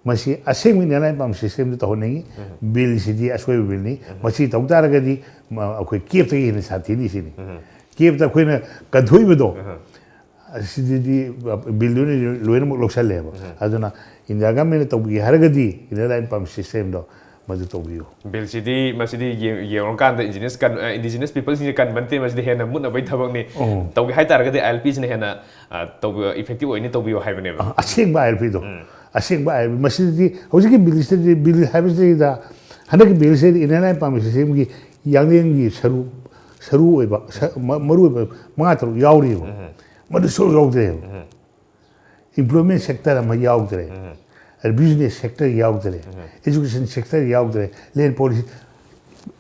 ꯃꯁꯤ ꯑꯁꯦꯡꯕ inner line permit system ꯗꯨ ꯇꯧꯍꯟꯅꯤꯡꯉꯤ꯫ ꯕꯤꯜꯁꯤꯗꯤ ꯑꯁꯣꯏꯕ ꯕꯤꯜꯅꯤ꯫ ꯃꯁꯤ ꯇꯧ ꯇꯥꯔꯒꯗꯤ ꯃ-, ꯑꯩꯈꯣꯏ ꯀꯦꯞꯇꯒꯤ ꯍꯦꯟꯅ ꯁꯥꯊꯤꯅꯤ ꯁꯤꯅꯤ꯫ ꯀꯦꯞꯇ ꯑꯩꯈꯣꯏꯅ ꯀꯟꯊꯣꯛꯏꯕꯗꯣ ꯑꯁꯤꯗꯗꯤ ꯕꯤꯜꯗꯨꯅ ꯂꯣꯏꯅꯃꯛ ꯂꯧꯁꯜꯂꯦꯕ꯫ ꯑꯗꯨꯅ ꯏꯟꯗꯤꯌꯥ ꯒꯃꯦꯟꯅ ꯇꯧꯕꯤꯒꯦ ꯍꯥꯏꯔꯒꯗꯤ ꯏꯅꯔ ꯂꯥꯏꯟ ꯄꯥꯔꯃꯤꯠ ꯁꯤꯁꯇꯦꯝꯗꯣ ꯃꯗꯨ ꯇꯧꯕꯤꯌꯨ꯫ ꯕꯤꯜꯁꯤꯗꯤ ꯃꯁꯤꯗꯤ ꯌꯦꯡ- ꯌꯦꯡꯉꯨꯔꯀꯥꯟꯗ ꯏꯟꯗꯤꯖꯤꯅꯁ ꯀꯟ- ꯏꯟꯗꯤꯖꯤꯅꯁ ꯄꯤꯄꯜꯁꯤꯡꯁꯦ ꯀꯟꯕ ꯅꯠꯇꯦ, ꯃꯁꯤꯗꯤ ꯍꯦꯟꯅ ꯃꯨꯠꯅꯕꯒꯤ ꯊꯕꯛꯅꯤ꯫ ꯑꯣ꯫ ꯇꯧꯒꯦ ꯍꯥꯏ ꯇꯥꯔꯒꯗꯤ ꯑꯥꯏ ꯑꯦꯜ ꯄꯤꯁꯤꯅ ꯍꯦꯟꯅ ꯑ, ꯇꯧꯕ ꯏꯐꯦꯛꯇꯤꯕ ꯑꯣꯏꯅꯤ, ꯇꯧꯕꯤꯌꯨ ꯍꯥꯏꯕꯅꯦꯕ꯫ ꯑꯁꯦꯡꯕ ꯑꯥꯏ ꯑꯦꯜ ꯄꯤꯗꯣ, ꯑꯁꯦꯡꯕ ꯑꯥꯏ ꯑꯦꯜ ꯄꯤ꯫ ꯃꯁꯤꯗꯗꯤ ꯍꯧꯖꯤꯛꯀꯤ ꯕꯤꯜꯁꯤꯗꯗꯤ, ꯕꯤꯜ ꯍꯥꯏꯕꯁꯤꯗ ꯍꯟꯗꯛꯀꯤ ꯕꯤꯜꯁꯤꯗꯗꯤ ꯏꯅꯔ ꯂꯥꯏꯟ ꯄꯥꯔꯃꯤꯠ ꯁꯤꯁꯇꯦꯝꯒꯤ ꯌꯥꯡꯂꯦꯟꯒꯤ ꯁꯔꯨ, ꯁꯔꯨ ꯑꯣꯏꯕ, ꯁ- ꯃ- ꯃꯔꯨ ꯑꯣꯏꯕ ꯃꯉꯥ ꯇꯔꯨꯛ ꯌꯥꯎꯔꯤꯕ꯫ ꯃꯗꯨ ꯁꯔꯨꯛ ꯌꯥꯎꯗ꯭ꯔꯦꯕ꯫ ꯏꯝꯄ꯭ꯂꯣꯏꯃꯦꯟ ꯁꯦꯛꯇꯔ ꯑꯃ ꯌꯥꯎꯗ꯭ꯔꯦ, ꯕꯤꯖꯤꯅꯦꯁ ꯁꯦꯛꯇꯔ ꯌꯥꯎꯗ꯭ꯔꯦ, ꯑꯦꯖꯨꯀꯦꯁꯟ ꯁꯦꯛꯇꯔ ꯌꯥꯎꯗ꯭ꯔꯦ, ꯂꯦꯟ policy,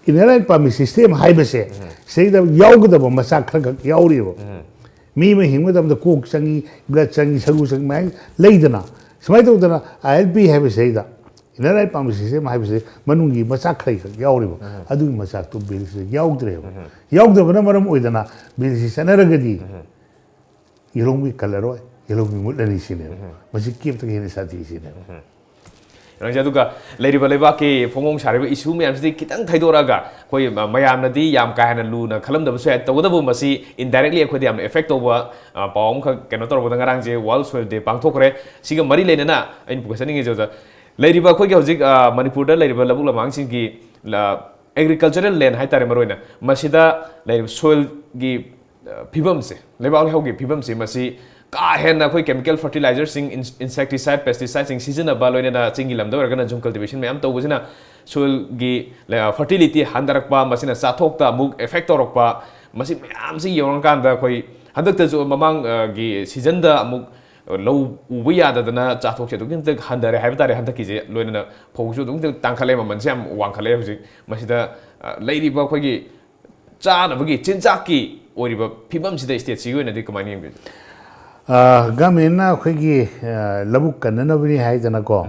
inner line permit system ꯍꯥꯏꯕꯁꯦ ꯁꯤꯗꯩꯗ ꯌꯥꯎꯒꯗꯕ ꯃꯆꯥꯛ ꯈꯔ ꯈꯛ ꯌꯥꯎꯔꯤꯕ꯫ ꯃꯤ ꯑꯃ ꯍꯤꯡꯕ ꯃꯇꯝꯗ ꯀꯣꯛ ꯆꯪꯉꯤ, ꯕ꯭ꯂꯗ ꯆꯪꯉꯤ, ꯁꯔꯨ ꯆꯪꯉꯤ, ꯃꯌꯥꯝ ꯂꯩꯗꯅ꯫ ꯁꯨꯃꯥꯏꯅ ꯇꯧꯗꯅ ꯑꯥꯏ ꯑꯦꯜ ꯄꯤ ꯍꯥꯏꯕꯁꯤꯗꯩꯗ, ꯏꯅꯔ ꯂꯥꯏꯟ ꯄꯥꯔꯃꯤꯠ ꯁꯤꯁꯇꯦꯝ ꯍꯥꯏꯕꯁꯤ ꯃꯅꯨꯡꯒꯤ ꯃꯆꯥꯛ ꯈꯔ ꯈꯛ ꯌꯥꯎꯔꯤꯕ, ꯑꯗꯨꯒꯤ ꯃꯆꯥꯛꯇꯨ ꯕꯤꯜꯁꯤꯗ ꯌꯥꯎꯗ꯭ꯔꯦꯕ꯫ ꯌꯥꯎꯗꯕꯅ ꯃꯔꯝ ꯑꯣꯏꯗꯅ ꯕꯤꯜꯁꯤ ꯆꯠꯅꯔꯒꯗꯤ ꯌꯦꯂꯣꯡꯕꯤ ꯀꯜꯂꯔꯣꯏ, ꯌꯦꯂꯣꯡꯕꯤ ꯃꯨꯠꯂꯅꯤ ꯁꯤꯅꯦꯕ꯫ ꯃꯁꯤ ꯀꯦꯞꯇꯒꯤ ꯍꯦꯟꯅ ꯁꯥꯊꯤ ꯁꯤꯅꯦꯕ꯫ ꯀꯩꯅꯣꯁꯦ, ꯑꯗꯨꯒ ꯂꯩꯔꯤꯕ ꯂꯩꯕꯥꯛꯀꯤ ꯐꯣꯡꯐꯣꯡ ꯁꯥꯔꯤꯕ ꯏꯁꯨ ꯃꯌꯥꯝꯁꯤꯗꯤ ꯈꯤꯇꯪ ꯊꯩꯗꯣꯔꯛꯑꯒ ꯑꯩꯈꯣꯏ ꯃ- ꯃꯌꯥꯝꯅꯗꯤ ꯌꯥꯝ ꯀꯥ ꯍꯦꯟꯅ ꯂꯨꯅ ꯈꯜꯂꯝꯗꯕꯁꯨ ꯌꯥꯏ꯫ ꯇꯧꯕꯇꯕꯨ ꯃꯁꯤ ꯏꯟꯗꯥꯏꯔꯦꯛꯂꯤ ꯑꯩꯈꯣꯏꯗ ꯌꯥꯝꯅ ꯏꯐꯦꯛ ꯇꯧꯕ ꯑ, ꯄꯥꯎ ꯑꯃꯈꯛ ꯀꯩꯅꯣ ꯇꯧꯔꯛꯄꯗ, ꯉꯔꯥꯡꯁꯦ ꯋꯥꯔꯜ ꯁꯣꯏꯜ ꯗꯦ ꯄꯥꯡꯊꯣꯛꯈ꯭ꯔꯦ꯫ ꯁꯤꯒ ꯃꯔꯤ ꯂꯩꯅꯅ ꯑꯩꯅ ꯄꯨꯈꯠꯆꯅꯤꯡꯉꯤꯁꯦ ꯑꯣꯖꯥ, ꯂꯩꯔꯤꯕ ꯑꯩꯈꯣꯏꯒꯤ ꯍꯧꯖꯤꯛ ꯑ, ꯃꯅꯤꯄꯨꯔꯗ ꯂꯩꯔꯤꯕ ꯂꯧꯕꯨꯛ ꯂꯝꯍꯥꯡꯁꯤꯡꯒꯤ ꯑꯦꯒ꯭ꯔꯤꯀꯜꯆꯔꯦꯜ ꯂꯦꯟ ꯍꯥꯏꯇꯥꯔꯦ, ꯃꯔꯨꯑꯣꯏꯅ ꯃꯁꯤꯗ ꯂꯩꯔꯤꯕ ꯁꯣꯏꯜꯒꯤ ꯐꯤꯕꯝꯁꯦ, ꯂꯩꯕꯥꯛ ꯂꯩꯍꯥꯎꯒꯤ ꯐꯤꯕꯝꯁꯦ, ꯃꯁꯤ ꯀꯥ ꯍꯦꯟꯅ ꯑꯩꯈꯣꯏ ꯀꯦꯃꯤꯀꯦꯜ ꯐꯔꯇꯤꯂꯥꯏꯖꯔꯁꯤꯡ, ꯏꯟꯁꯦꯛꯇꯤꯁꯥꯏꯠ, ꯄꯦꯁꯇꯤꯁꯥꯏꯠꯁꯤꯡ ꯁꯤꯖꯤꯟꯅꯕ, ꯂꯣꯏꯅꯅ ꯆꯤꯡꯒꯤ ꯂꯝꯗ ꯑꯣꯏꯔꯒꯅ ꯖꯨꯝ ꯀꯜꯇꯤꯚꯦꯁꯟ ꯃꯌꯥꯝ ꯇꯧꯕꯁꯤꯅ ꯁꯣꯏꯜꯒꯤ ꯐꯔꯇꯤꯂꯤꯇꯤ ꯍꯟꯊꯔꯛꯄ, ꯃꯁꯤꯅ ꯆꯥꯊꯣꯛꯇ ꯑꯃꯨꯛ ꯑꯦꯐꯦꯛ ꯇꯧꯔꯛꯄ, ꯃꯁꯤ ꯃꯌꯥꯝꯁꯤ ꯌꯦꯡꯉꯀꯥꯟꯗ ꯑꯩꯈꯣꯏ ꯍꯟꯗꯛꯇꯁꯨ ꯃꯃꯥꯡꯒꯤ ꯁꯤꯖꯟꯗ ꯑꯃꯨꯛ ꯂꯧ ꯎꯕ ꯌꯥꯗꯗꯅ ꯆꯥꯊꯣꯛꯁꯦ ꯑꯗꯨꯛꯀꯤ ꯃꯇꯤꯛ ꯍꯟꯊꯔꯦ ꯍꯥꯏꯕ ꯇꯥꯔꯦ ꯍꯟꯗꯛꯀꯤꯁꯦ꯫ ꯂꯣꯏꯅꯅ ꯐꯧꯁꯨ ꯑꯗꯨꯛꯀꯤ ꯃꯇꯤꯛ ꯇꯥꯡꯈꯠꯂꯦ, ꯃꯃꯜꯁꯦ ꯌꯥꯝ ꯋꯥꯡꯈꯠꯂꯦ ꯍꯧꯖꯤꯛ꯫ ꯃꯁꯤꯗ ꯑ, ꯂꯩꯔꯤꯕ ꯑꯩꯈꯣꯏꯒꯤ ꯆꯥꯅꯕꯒꯤ ꯆꯤꯟꯖꯥꯛꯀꯤ ꯑꯣꯏꯔꯤꯕ ꯐꯤꯕꯝꯁꯤꯗ ꯁ꯭ꯇꯦꯠꯁꯤꯒꯤ ꯑꯣꯏꯅꯗꯤ ꯀꯃꯥꯏꯅ ꯌꯦꯡꯕꯤꯒꯦ? ꯒꯃꯦꯟꯅ ꯑꯩꯈꯣꯏꯒꯤ ꯑ, ꯂꯧꯕꯨꯛ ꯀꯟꯅꯅꯕꯅꯤ ꯍꯥꯏꯗꯅꯀꯣ,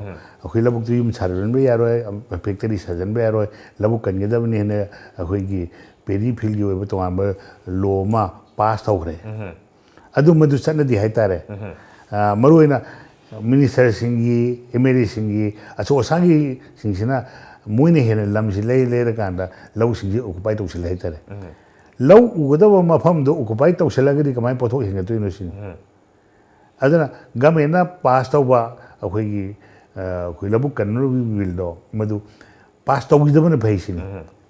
ꯑꯩꯈꯣꯏ ꯂꯧꯕꯨꯛꯇ ꯌꯨꯝ ꯁꯥꯖꯤꯟꯕ ꯌꯥꯔꯣꯏ, ꯐꯦꯛꯇꯔꯤ ꯁꯥꯖꯤꯟꯕ ꯌꯥꯔꯣꯏ, ꯂꯧꯕꯨꯛ ꯀꯟꯒꯗꯕꯅꯤ ꯍꯥꯏꯅ ꯑꯩꯈꯣꯏꯒꯤ ꯄꯦꯗꯤ ꯐꯤꯜꯒꯤ ꯑꯣꯏꯕ ꯇꯣꯉꯥꯟꯕ ꯂꯣ ꯑꯃ ꯄꯥꯁ ꯇꯧꯈ꯭ꯔꯦ꯫ ꯑꯗꯨ ꯃꯗꯨ ꯆꯠꯅꯗꯦ ꯍꯥꯏꯇꯥꯔꯦ꯫ ꯑ, ꯃꯔꯨꯑꯣꯏꯅ ꯃꯤꯅꯤꯁꯇꯔꯁꯤꯡꯒꯤ, ꯑꯦꯝ ꯑꯦꯜ ꯑꯦꯁꯤꯡꯒꯤ, ꯑꯆꯧ ꯑꯁꯥꯡꯒꯤꯁꯤꯡꯁꯤꯅ ꯃꯣꯏꯅ ꯍꯦꯟꯅ ꯂꯝꯁꯤ ꯂꯩ ꯂꯩꯔꯀꯥꯟꯗ ꯂꯧꯁꯤꯡꯁꯤ ꯑꯣꯀꯨꯄꯥꯏ ꯇꯧꯁꯤꯜꯂꯦ ꯍꯥꯏꯇꯥꯔꯦ꯫ ꯂꯧ ꯎꯒꯗꯕ ꯃꯐꯝꯗꯣ ꯑꯣꯀꯨꯄꯥꯏ ꯇꯧꯁꯤꯜꯂꯒꯗꯤ ꯀꯃꯥꯏꯅ ꯄꯣꯠꯊꯣꯛ ꯍꯦꯟꯒꯠꯇꯣꯏꯅꯣ ꯁꯤꯅꯤ꯫ ꯑꯗꯨꯅ ꯒꯃꯦꯟꯅ ꯄꯥꯁ ꯇꯧꯕ ꯑꯩꯈꯣꯏꯒꯤ ꯑꯩꯈꯣꯏ ꯂꯧꯕꯨꯛ ꯀꯟꯅꯕꯒꯤ ꯕꯤꯜꯗꯣ ꯃꯗꯨ ꯄꯥꯁ ꯇꯧꯈꯤꯗꯕꯅ ꯐꯩ ꯁꯤꯅꯤ꯫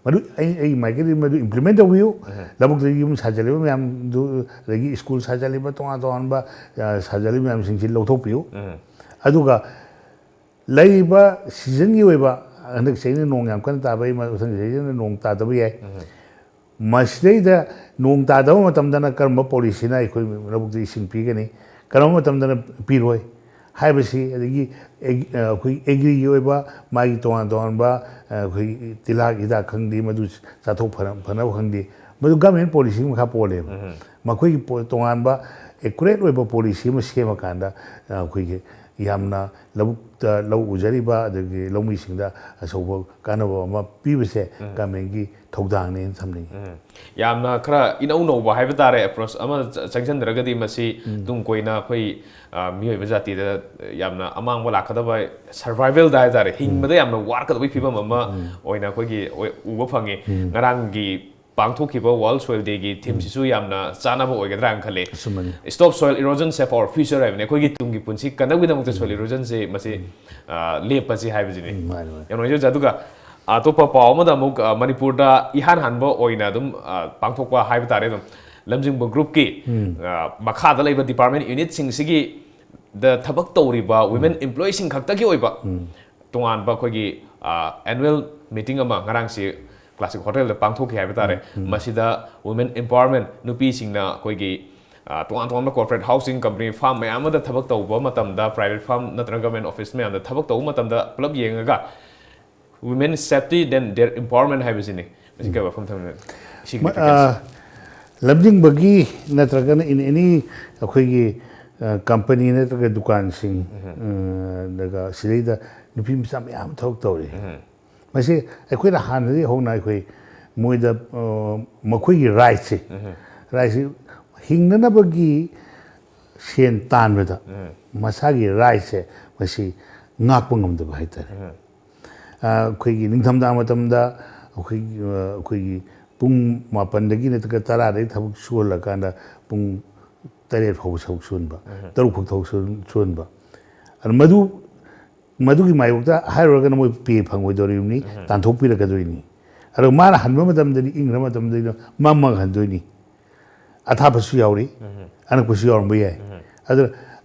ꯃꯗꯨ ꯑꯩ ꯑꯩ ꯃꯥꯏꯀꯩꯗꯒꯤ ꯃꯗꯨ ꯏꯝꯄ꯭ꯂꯤꯃꯦꯟ ꯇꯧꯕꯤꯌꯨ꯫ ꯂꯧꯕꯨꯛꯇ ꯌꯨꯝ ꯁꯥꯖꯜꯂꯤꯕ ꯃꯌꯥꯝꯗꯨ, ꯑꯗꯒꯤ ꯁ꯭ꯀꯨꯜ ꯁꯥꯖꯜꯂꯤꯕ, ꯇꯣꯉꯥꯟ ꯇꯣꯉꯥꯟꯕ ꯁꯥꯖꯜꯂꯤꯕ ꯃꯌꯥꯝꯁꯤꯡꯁꯤ ꯂꯧꯊꯣꯛꯄꯤꯌꯨ꯫ ꯑꯗꯨꯒ ꯂꯩꯔꯤꯕ ꯁꯤꯖꯟꯒꯤ ꯑꯣꯏꯕ, ꯍꯟꯗꯛ ꯆꯍꯤꯅ ꯅꯣꯡ ꯌꯥꯝ ꯀꯟꯅ ꯇꯥꯕ, ꯃꯊꯪ ꯆꯍꯤꯅ ꯅꯣꯡ ꯇꯥꯗꯕ ꯌꯥꯏ꯫ ꯃꯁꯤꯗꯩꯗ ꯅꯣꯡ ꯇꯥꯗꯕ ꯃꯇꯝꯗꯅ ꯀꯔꯝꯕ ꯄꯣꯂꯤꯁꯤꯅ ꯑꯩꯈꯣꯏ ꯂꯧꯕꯨꯛꯇ ꯏꯁꯤꯡ ꯄꯤꯒꯅꯤ, ꯀꯔꯝꯕ ꯃꯇꯝꯗꯅ ꯄꯤꯔꯣꯏ ꯍꯥꯏꯕꯁꯤ, ꯑꯗꯒꯤ ꯑꯩꯈꯣꯏ ꯑꯦꯒ꯭ꯔꯤꯒꯤ ꯑꯣꯏꯕ ꯃꯥꯒꯤ ꯇꯣꯉꯥꯟ ꯇꯣꯉꯥꯟꯕ ꯑꯩꯈꯣꯏ ꯇꯤꯜꯍꯥꯛ ꯍꯤꯗꯥꯛ ꯈꯪꯗꯦ, ꯃꯗꯨ ꯆꯥꯊꯣꯛ ꯐꯅꯕ ꯈꯪꯗꯦ, ꯃꯗꯨ ꯒꯃꯦꯟ ꯄꯣꯂꯤꯁꯤ ꯃꯈꯥ ꯄꯣꯜꯂꯦꯕ꯫ ꯃꯈꯣꯏꯒꯤ ꯇꯣꯉꯥꯟꯕ ꯑꯦꯀꯨꯔꯦꯠ ꯑꯣꯏꯕ ꯄꯣꯂꯤꯁꯤ ꯑꯃ ꯁꯦꯝꯃꯀꯥꯟꯗ ꯑꯩꯈꯣꯏꯒꯤ ꯌꯥꯝꯅ ꯂꯧꯕꯨꯛꯇ ꯂꯧ ꯎꯖꯔꯤꯕ ꯑꯗꯒꯤ ꯂꯧꯃꯤꯁꯤꯡꯗ ꯑꯆꯧꯕ ꯀꯥꯟꯅꯕ ꯑꯃ ꯄꯤꯕꯁꯦ ꯒꯃꯦꯟꯒꯤ ꯊꯧꯗꯥꯡꯅꯦꯅ ꯊꯝꯅꯤꯡꯉꯤ꯫ ꯌꯥꯝꯅ ꯈꯔ ꯏꯅꯧ ꯅꯧꯕ ꯍꯥꯏꯕ ꯇꯥꯔꯦ, ꯑꯦꯄ꯭ꯔꯣꯆ ꯑꯃ ꯆꯪꯁꯤꯟꯗ꯭ꯔꯒꯗꯤ ꯃꯁꯤ ꯇꯨꯡ ꯀꯣꯏꯅ ꯑꯩꯈꯣꯏ ꯃꯤꯑꯣꯏꯕ ꯖꯥꯇꯤꯗ ꯌꯥꯝꯅ ꯑꯃꯥꯡꯕ ꯂꯥꯛꯀꯗꯕ, ꯁꯔꯚꯥꯏꯚꯦꯜꯗ ꯍꯥꯏ ꯇꯥꯔꯦ, ꯍꯤꯡꯕꯗ ꯌꯥꯝꯅ ꯋꯥꯔꯛꯀꯗꯕꯒꯤ ꯐꯤꯕꯝ ꯑꯃ ꯑꯣꯏꯅ ꯑꯩꯈꯣꯏꯒꯤ ꯎꯕ ꯐꯪꯉꯤ꯫ ꯉꯔꯥꯡꯒꯤ ꯄꯥꯡꯊꯣꯛꯈꯤꯕ ꯋꯥꯔꯜ ꯁꯣꯏꯜ ꯗꯦꯒꯤ ꯊꯤꯝꯁꯤꯁꯨ ꯌꯥꯝꯅ ꯆꯥꯅꯕ ꯑꯣꯏꯒꯗ꯭ꯔꯥ ꯍꯥꯏꯅ ꯈꯜꯂꯤ꯫ Stop Soil Erosion, Save Our Future ꯍꯥꯏꯕꯅꯤ꯫ ꯑꯩꯈꯣꯏꯒꯤ ꯇꯨꯡꯒꯤ ꯄꯨꯟꯁꯤ ꯀꯟꯅꯕꯒꯤꯗꯃꯛꯇ ꯁꯣꯏꯜ ꯏꯔꯣꯖꯟꯁꯦ ꯃꯁꯤ ꯂꯦꯞꯄꯁꯤ ꯍꯥꯏꯕꯁꯤꯅꯤ꯫ ꯌꯥꯝ ꯅꯨꯡꯉꯥꯏꯖꯩ꯫ ꯑꯗꯨꯒ ꯑꯇꯣꯞꯄ ꯄꯥꯎ ꯑꯃꯗ ꯑꯃꯨꯛ ꯃꯅꯤꯄꯨꯔꯗ ꯏꯍꯥꯟ ꯍꯥꯟꯕ ꯑꯣꯏꯅ ꯑꯗꯨꯝ ꯄꯥꯡꯊꯣꯛꯄ ꯍꯥꯏꯕ ꯇꯥꯔꯦ, ꯑꯗꯨꯝ ꯂꯝꯖꯤꯡꯕ ꯒ꯭ꯔꯨꯞꯀꯤ ꯃꯈꯥꯗ ꯂꯩꯕ ꯗꯤꯄꯥꯔꯠꯃꯦꯟ ꯌꯨꯅꯤꯠꯁꯤꯡꯁꯤꯒꯤ ꯗ ꯊꯕꯛ ꯇꯧꯔꯤꯕ ꯋꯤꯃꯦꯟ ꯏꯝꯄ꯭ꯂꯣꯌꯤꯁꯤꯡ ꯈꯛꯇꯒꯤ ꯑꯣꯏꯕ ꯇꯣꯉꯥꯟꯕ ꯑꯩꯈꯣꯏꯒꯤ ꯑꯦꯅꯨꯋꯦꯜ ꯃꯤꯇꯤꯡ ꯑꯃ ꯉꯔꯥꯡꯁꯤ ꯀ꯭ꯂꯥꯁꯤꯛ ꯍꯣꯇꯦꯜꯗ ꯄꯥꯡꯊꯣꯛꯈꯤ ꯍꯥꯏꯕ ꯇꯥꯔꯦ꯫ ꯃꯁꯤꯗ ꯋꯤꯃꯦꯟ ꯏꯝꯄꯥꯋꯔꯃꯦꯟ, ꯅꯨꯄꯤꯁꯤꯡꯅ ꯑꯩꯈꯣꯏꯒꯤ ꯇꯣꯉꯥꯟ ꯇꯣꯉꯥꯟꯕ ꯀꯣꯔꯄꯣꯔꯦꯠ ꯍꯥꯎꯁꯤꯡ, ꯀꯝꯄꯅꯤ, ꯐꯥꯔꯝ ꯃꯌꯥꯝ ꯑꯃꯗ ꯊꯕꯛ ꯇꯧꯕ ꯃꯇꯝꯗ, ꯄ꯭ꯔꯥꯏꯚꯦꯠ ꯐꯥꯔꯝ ꯅꯠꯇ꯭ꯔꯒ ꯒꯚꯔꯟꯃꯦꯟ ꯑꯣꯐꯤꯁ ꯃꯌꯥꯝꯗ ꯊꯕꯛ ꯇꯧꯕ ꯃꯇꯝꯗ ꯄꯨꯂꯞ ꯌꯦꯡꯉꯒ women safety then their empowerment ꯍꯥꯏꯕꯁꯤꯅꯤ꯫ ꯃꯁꯤ ꯀꯩ ꯋꯥꯐꯝ ꯊꯝꯕꯤꯕ? Significance꯫ ꯂꯝꯖꯤꯡꯕꯒꯤ ꯅꯠꯇ꯭ꯔꯒꯅ in any ꯑꯩꯈꯣꯏꯒꯤ ꯀꯝꯄꯅꯤ ꯅꯠꯇ꯭ꯔꯒ ꯗꯨꯀꯥꯟꯁꯤꯡ, ꯑꯗꯨꯒ ꯁꯤꯗꯩꯗ ꯅꯨꯄꯤ ꯃꯆꯥ ꯃꯌꯥꯝ ꯊꯕꯛ ꯇꯧꯔꯤ꯫ ꯃꯁꯤ ꯑꯩꯈꯣꯏꯅ ꯍꯥꯟꯅꯗꯒꯤ ꯍꯧꯅ ꯑꯩꯈꯣꯏ ꯃꯣꯏꯗ ꯃꯈꯣꯏꯒꯤ ꯔꯥꯏꯠꯁꯦ, ꯔꯥꯏꯠꯁꯤ ꯍꯤꯡꯅꯅꯕꯒꯤ ꯁꯦꯟ ꯇꯥꯟꯕꯗ ꯃꯁꯥꯒꯤ ꯔꯥꯏꯠꯁꯦ ꯃꯁꯤ ꯉꯥꯛꯄ ꯉꯝꯗꯕ ꯍꯥꯏꯇꯥꯔꯦ꯫ ꯑꯩꯈꯣꯏꯒꯤ ꯅꯤꯡꯊꯝꯊꯥ ꯃꯇꯝꯗ ꯑꯩꯈꯣꯏꯒꯤ ꯑꯩꯈꯣꯏꯒꯤ ꯄꯨꯡ ꯃꯥꯄꯟꯗꯒꯤ ꯅꯠꯇ꯭ꯔꯒ ꯇꯔꯥꯗꯒꯤ ꯊꯕꯛ ꯁꯨꯍꯜꯂꯀꯥꯟꯗ ꯄꯨꯡ ꯇꯔꯦꯠ ꯐꯥꯎꯕ ꯊꯕꯛ ꯁꯨꯍꯟꯕ, ꯎꯝ꯫ ꯇꯔꯨꯛ ꯐꯥꯎ ꯊꯕꯛ ꯁꯨꯍꯟ-, ꯁꯨꯍꯟꯕ꯫ ꯑꯗꯨ ꯃꯗꯨ, ꯃꯗꯨꯒꯤ ꯃꯥꯌꯣꯛꯇ ꯍꯥꯏꯔꯨꯔꯒꯅ ꯃꯣꯏ ꯄꯦ ꯐꯪꯉꯣꯏꯗꯧꯔꯤꯕꯅꯤ, ꯎꯝ꯫ ꯇꯥꯟꯊꯣꯛꯄꯤꯔꯛꯀꯗꯣꯏꯅꯤ꯫ ꯑꯗꯨꯒ ꯃꯥꯅ ꯍꯟꯕ ꯃꯇꯝꯗꯗꯤ, ꯏꯪꯈ꯭ꯔ ꯃꯇꯝꯗꯗꯤ ꯃꯝꯃꯒ ꯍꯟꯗꯣꯏꯅꯤ꯫ ꯑꯊꯥꯞꯄꯁꯨ ꯌꯥꯎꯔꯤ, ꯎꯝ꯫ ꯑꯅꯛꯄꯁꯨ ꯌꯥꯎꯔꯝꯕ ꯌꯥꯏ꯫ ꯎꯝ꯫ ꯑꯗꯨ,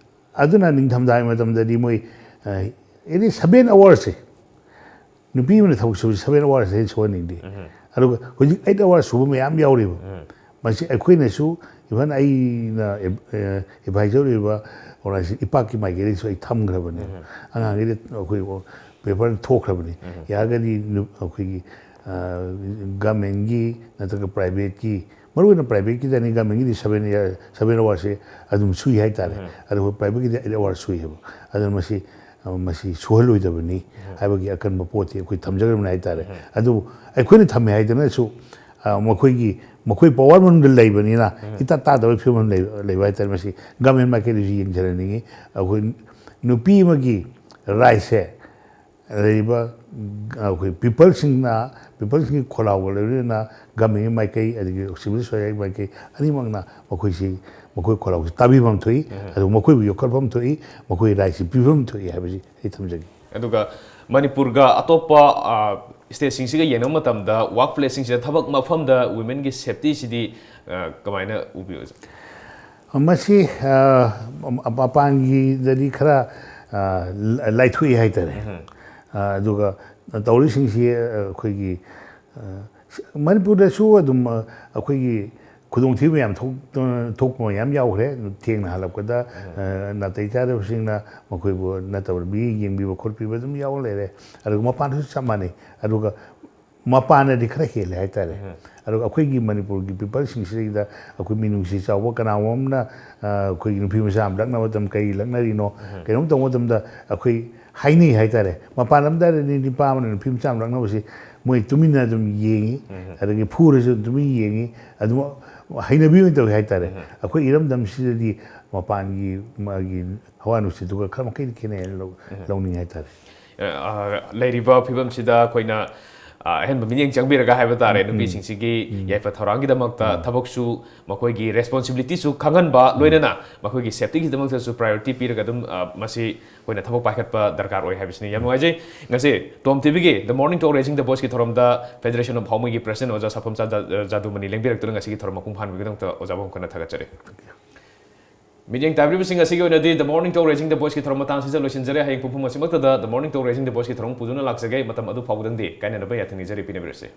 ꯑꯗꯨꯅ ꯅꯤꯡꯊꯝꯊꯥꯒꯤ ꯃꯇꯝꯗꯗꯤ ꯃꯣꯏ, ꯑ, ꯑꯦꯅꯤ ꯁꯚꯦꯟ ꯑꯋꯥꯔꯁꯦ, ꯅꯨꯄꯤ ꯑꯃꯅ ꯊꯕꯛ ꯁꯨꯕꯁꯤ ꯁꯚꯦꯟ ꯑꯋꯥꯔꯁ ꯍꯦꯟꯅ ꯁꯨꯍꯟꯅꯤꯡꯗꯦ꯫ ꯎꯝ꯫ ꯑꯗꯨꯒ ꯍꯧꯖꯤꯛ ꯑꯩꯠ ꯑꯋꯥꯔꯁ ꯁꯨꯕ ꯃꯌꯥꯝ ꯌꯥꯎꯔꯤꯕ꯫ ꯎꯝ꯫ ꯃꯁꯤ ꯑꯩꯈꯣꯏꯅꯁꯨ, ꯏꯚꯟ ꯑꯩꯅ ꯑꯦ-, ꯑꯦ-, ꯑꯦꯗꯚꯥꯏꯖꯔ ꯑꯣꯏꯔꯤꯕ ꯑꯣꯔꯒꯅꯥꯏꯖꯦꯁꯟ ꯏꯄꯥꯛꯀꯤ ꯃꯥꯏꯀꯩꯗꯒꯤꯁꯨ ꯑꯩ ꯊꯝꯈ꯭ꯔꯕꯅꯦ꯫ ꯎꯝ꯫ ꯑꯉꯥꯡꯈꯩꯗ ꯑꯩꯈꯣꯏ ꯄꯦꯄꯔ ꯊꯣꯛꯈ꯭ꯔꯕꯅꯤ꯫ ꯎꯝ꯫ ꯌꯥꯔꯒꯗꯤ ꯅꯨ-, ꯑꯩꯈꯣꯏꯒꯤ, ꯑ, ꯒꯃꯦꯟꯒꯤ ꯅꯠꯇ꯭ꯔꯒ ꯄ꯭ꯔꯥꯏꯚꯦꯠꯀꯤ, ꯃꯔꯨꯑꯣꯏꯅ ꯄ꯭ꯔꯥꯏꯚꯦꯠꯀꯤꯗꯅꯤ, ꯒꯃꯦꯟꯒꯤꯗꯤ ꯁꯚꯦꯟ ꯏꯌꯥꯔ, ꯁꯚꯦꯟ ꯑꯋꯥꯔꯁꯦ ꯑꯗꯨꯝ ꯁꯨꯏ ꯍꯥꯏꯇꯥꯔꯦ꯫ ꯎꯝ꯫ ꯑꯗꯨꯒ ꯄ꯭ꯔꯥꯏꯚꯦꯠꯀꯤꯗꯤ ꯑꯩꯠ ꯑꯋꯥꯔꯁ ꯁꯨꯏ ꯍꯥꯏꯕ꯫ ꯑꯗꯨꯅ ꯃꯁꯤ, ꯑ, ꯃꯁꯤ ꯁꯨꯍꯜꯂꯣꯏꯗꯕꯅꯤ ꯎꯝ꯫ ꯍꯥꯏꯕꯒꯤ ꯑꯀꯟꯕ ꯄꯣꯠꯇꯤ ꯑꯩꯈꯣꯏ ꯊꯝꯖꯈ꯭ꯔꯕꯅꯤ ꯍꯥꯏꯇꯥꯔꯦ꯫ ꯎꯝ꯫ ꯑꯗꯨꯕꯨ ꯑꯩꯈꯣꯏꯅ ꯊꯝꯃꯦ ꯍꯥꯏꯗꯅꯁꯨ, ꯑ, ꯃꯈꯣꯏꯒꯤ, ꯃꯈꯣꯏ ꯄꯋꯥꯔ ꯃꯅꯨꯡꯗ ꯂꯩꯕꯅꯤꯅ ꯎꯝ꯫ ꯏꯇꯥ ꯇꯥꯗꯕꯒꯤ ꯐꯤꯕꯝ ꯂꯩꯕ, ꯂꯩꯕ ꯍꯥꯏꯇꯥꯔꯦ꯫ ꯃꯁꯤ ꯒꯃꯦꯟ ꯃꯥꯏꯀꯩꯗꯁꯨ ꯌꯦꯡꯖꯔꯅꯤꯡꯉꯤ꯫ ꯑꯩꯈꯣꯏ ꯅꯨꯄꯤ ꯑꯃꯒꯤ ꯔꯥꯏꯠꯁꯦ ꯂꯩꯔꯤꯕ ꯑꯩꯈꯣꯏ ꯄꯤꯄꯜꯁꯤꯡꯅ, ꯄꯤꯄꯜꯁꯤꯡꯒꯤ ꯈꯣꯜꯂꯥꯎꯒ ꯂꯣꯏꯅꯅ ꯒꯃꯦꯟꯒꯤ ꯃꯥꯏꯀꯩ, ꯑꯗꯒꯤ ꯁꯤꯚꯤꯜ ꯁꯣꯁꯥꯏꯇꯤ ꯃꯥꯏꯀꯩ ꯑꯅꯤꯃꯛꯅ ꯃꯈꯣꯏꯁꯤ, ꯃꯈꯣꯏ ꯈꯣꯜꯂꯥꯎꯁꯤ ꯇꯥꯕꯤꯐꯝ ꯊꯣꯛꯏ, ꯎꯝ꯫ ꯑꯗꯨꯒ ꯃꯈꯣꯏꯕꯨ ꯌꯣꯛꯈꯠꯐꯝ ꯊꯣꯛꯏ, ꯃꯈꯣꯏꯒꯤ ꯔꯥꯏꯠꯁꯤ ꯄꯤꯐꯝ ꯊꯣꯛꯏ ꯍꯥꯏꯕꯁꯤ ꯑꯩ ꯊꯝꯖꯒꯦ꯫ ꯑꯗꯨꯒ ꯃꯅꯤꯄꯨꯔꯒ ꯑꯇꯣꯞꯄ, ꯑ, ꯁ꯭ꯇꯦꯠꯁꯤꯡꯁꯤꯒ ꯌꯦꯡꯅꯕ ꯃꯇꯝꯗ ꯋꯥꯔꯛ ꯄ꯭ꯂꯦꯁꯁꯤꯡꯁꯤꯗ ꯊꯕꯛ ꯃꯐꯝꯗ ꯋꯤꯃꯦꯟꯒꯤ ꯁꯦꯐꯇꯤꯁꯤꯗꯤ, ꯑ, ꯀꯃꯥꯏꯅ ꯎꯕꯤ, ꯑꯣꯖꯥ? ꯃꯁꯤ, ꯑ, ꯃꯄꯥꯟꯒꯤꯗꯗꯤ ꯈꯔ, ꯑ, ꯂꯥꯏꯊꯣꯛꯏ ꯍꯥꯏꯇꯥꯔꯦ꯫ ꯎꯝ꯫ ꯑ, ꯑꯗꯨꯒ ꯇꯧꯔꯤꯁꯤꯡꯁꯤ, ꯑ, ꯑꯩꯈꯣꯏꯒꯤ, ꯑ, ꯃꯅꯤꯄꯨꯔꯗꯁꯨ ꯑꯗꯨꯝ, ꯑ, ꯑꯩꯈꯣꯏꯒꯤ ꯈꯨꯗꯣꯡꯊꯤꯕ ꯌꯥꯝ ꯊꯣꯛ-, ꯊꯣꯛꯄ ꯃꯌꯥꯝ ꯌꯥꯎꯈ꯭ꯔꯦ꯫ ꯊꯦꯡꯅ ꯍꯜꯂꯛꯄꯗ, ꯎꯝ꯫ ꯑ, ꯅꯥꯇꯩ ꯆꯥꯗꯕꯁꯤꯡꯅ ꯃꯈꯣꯏꯕꯨ ꯅꯠꯇꯕ ꯃꯤ ꯌꯦꯡꯕꯤꯕ ꯈꯣꯠꯄꯤꯕ ꯑꯗꯨꯝ ꯌꯥꯎꯔ ꯂꯩꯔꯦ꯫ ꯑꯗꯨꯒ ꯃꯄꯥꯟꯗꯁꯨ ꯆꯞ ꯃꯥꯟꯅꯩ꯫ ꯑꯗꯨꯒ ꯃꯄꯥꯟꯅꯗꯤ ꯈꯔ ꯍꯦꯜꯂꯦ ꯍꯥꯏꯇꯥꯔꯦ꯫ ꯎꯝ꯫ ꯑꯗꯨꯒ ꯑꯩꯈꯣꯏꯒꯤ ꯃꯅꯤꯄꯨꯔꯒꯤ ꯄꯤꯄꯜꯁꯤꯡꯁꯤꯗꯩꯗ ꯑꯩꯈꯣꯏ ꯃꯤꯅꯨꯡꯁꯤ ꯆꯥꯎꯕ ꯀꯅꯥꯒꯨꯝꯕ ꯑꯃꯅ, ꯑ, ꯑꯩꯈꯣꯏꯒꯤ ꯅꯨꯄꯤ ꯃꯆꯥ ꯑꯃ ꯂꯛꯅꯕ ꯃꯇꯝ, ꯀꯔꯤ ꯂꯛꯅꯔꯤꯅꯣ, ꯎꯝ꯫ ꯀꯩꯅꯣꯝ ꯇꯧꯕ ꯃꯇꯝꯗ ꯑꯩꯈꯣꯏ ꯍꯥꯏꯅꯩ ꯍꯥꯏꯇꯥꯔꯦ꯫ ꯃꯄꯥꯟ ꯂꯝꯗ ꯍꯥꯏꯔꯗꯤ ꯅꯨꯄꯥ ꯑꯃꯅ ꯅꯨꯄꯤ ꯃꯆꯥ ꯑꯃ ꯂꯛꯅꯕꯁꯤ ꯃꯣꯏ ꯇꯨꯃꯤꯟꯅ ꯑꯗꯨꯝ ꯌꯦꯡꯉꯤ, ꯎꯝ꯫ ꯑꯗꯒꯤ ꯐꯨꯔꯁꯨ ꯑꯗꯨꯝ ꯇꯨꯃꯤꯟ ꯌꯦꯡꯉꯤ, ꯑꯗꯨꯝ ꯍꯩꯅꯕꯤ ꯑꯣꯏꯅ ꯇꯧꯏ ꯍꯥꯏꯇꯥꯔꯦ꯫ ꯎꯝ꯫ ꯑꯩꯈꯣꯏ ꯏꯔꯝꯗꯝꯁꯤꯗꯗꯤ ꯃꯄꯥꯟꯒꯤ ꯃꯥꯒꯤ ꯍꯋꯥ ꯅꯨꯡꯁꯤꯠꯇꯨꯒ ꯈꯔ ꯃꯈꯩꯗꯤ ꯈꯦꯠꯅꯩ ꯍꯥꯏꯅ ꯂꯧ-, ꯎꯝ꯫ ꯂꯧꯅꯤꯡꯉꯤ ꯍꯥꯏꯇꯥꯔꯦ꯫ ꯑ, ꯂꯩꯔꯤꯕ ꯐꯤꯕꯝꯁꯤꯗ ꯑꯩꯈꯣꯏꯅ, ꯑ, ꯑꯍꯦꯟꯕ ꯃꯤꯠꯌꯦꯡ ꯆꯪꯕꯤꯔꯒ ꯍꯥꯏꯕ ꯇꯥꯔꯦ, ꯅꯨꯄꯤꯁꯤꯡꯁꯤꯒꯤ ꯌꯥꯏꯐ ꯊꯧꯔꯥꯡꯒꯤꯗꯃꯛꯇ ꯊꯕꯛꯁꯨ, ꯃꯈꯣꯏꯒꯤ ꯔꯦꯁꯄꯣꯟꯁꯤꯕꯤꯂꯤꯇꯤꯁꯨ ꯈꯪꯍꯟꯕ, ꯂꯣꯏꯅꯅ ꯃꯈꯣꯏꯒꯤ ꯁꯦꯐꯇꯤꯒꯤꯗꯃꯛꯇꯁꯨ ꯄ꯭ꯔꯥꯏꯌꯣꯔꯤꯇꯤ ꯄꯤꯔꯒ ꯑꯗꯨꯝ, ꯑ, ꯃꯁꯤ ꯑꯩꯈꯣꯏꯅ ꯊꯕꯛ ꯄꯥꯏꯈꯠꯄ ꯗꯔꯀꯥꯔ ꯑꯣꯏ ꯍꯥꯏꯕꯁꯤꯅꯤ꯫ ꯌꯥꯝ ꯅꯨꯡꯉꯥꯏꯖꯩ, ꯉꯁꯤ ꯇꯣꯝ ꯇꯤꯚꯤꯒꯤ The Morning Talk Raising the Voiceꯀꯤ ꯊꯧꯔꯝꯗ Federation of ꯍꯥꯎꯃꯩꯒꯤ president ꯑꯣꯖꯥ ꯁꯥꯐꯝꯆꯥ ꯖ-, ꯖꯥꯗꯨꯃꯅꯤ ꯂꯦꯡꯕꯤꯔꯛꯇꯨꯅ ꯉꯁꯤꯒꯤ ꯊꯧꯔꯝ ꯃꯄꯨꯡ ꯐꯥꯍꯟꯕꯒꯤꯗꯃꯛꯇ ꯑꯣꯖꯥꯕꯨ ꯑꯃꯨꯛ ꯍꯟꯅ ꯊꯥꯒꯠꯆꯔꯤ꯫ ꯃꯤꯠꯌꯦꯡ ꯇꯥꯕꯤꯔꯤꯕꯁꯤꯡ, ꯑꯁꯤꯒꯤ ꯑꯣꯏꯅꯗꯤ The Morning Talk Raising the Voiceꯀꯤ ꯊꯧꯔꯝ ꯃꯇꯥꯡ ꯑꯁꯤꯗ ꯂꯣꯏꯁꯤꯟꯖꯔꯦ꯫ ꯍꯌꯦꯡ ꯄꯨꯡ ꯄꯨꯝ ꯑꯁꯤꯃꯛꯇꯗ The Morning Talk Raising the Voiceꯀꯤ ꯊꯧꯔꯝ ꯄꯨꯗꯨꯅ ꯂꯥꯛꯆꯒꯦ꯫ ꯃꯇꯝ ꯑꯗꯨ ꯐꯥꯎꯕꯗꯪꯗꯤ ꯀꯥꯏꯅꯅꯕ ꯌꯥꯊꯪ ꯅꯤꯖꯔꯤ, ꯄꯤꯅꯕꯤꯔꯁꯤ꯫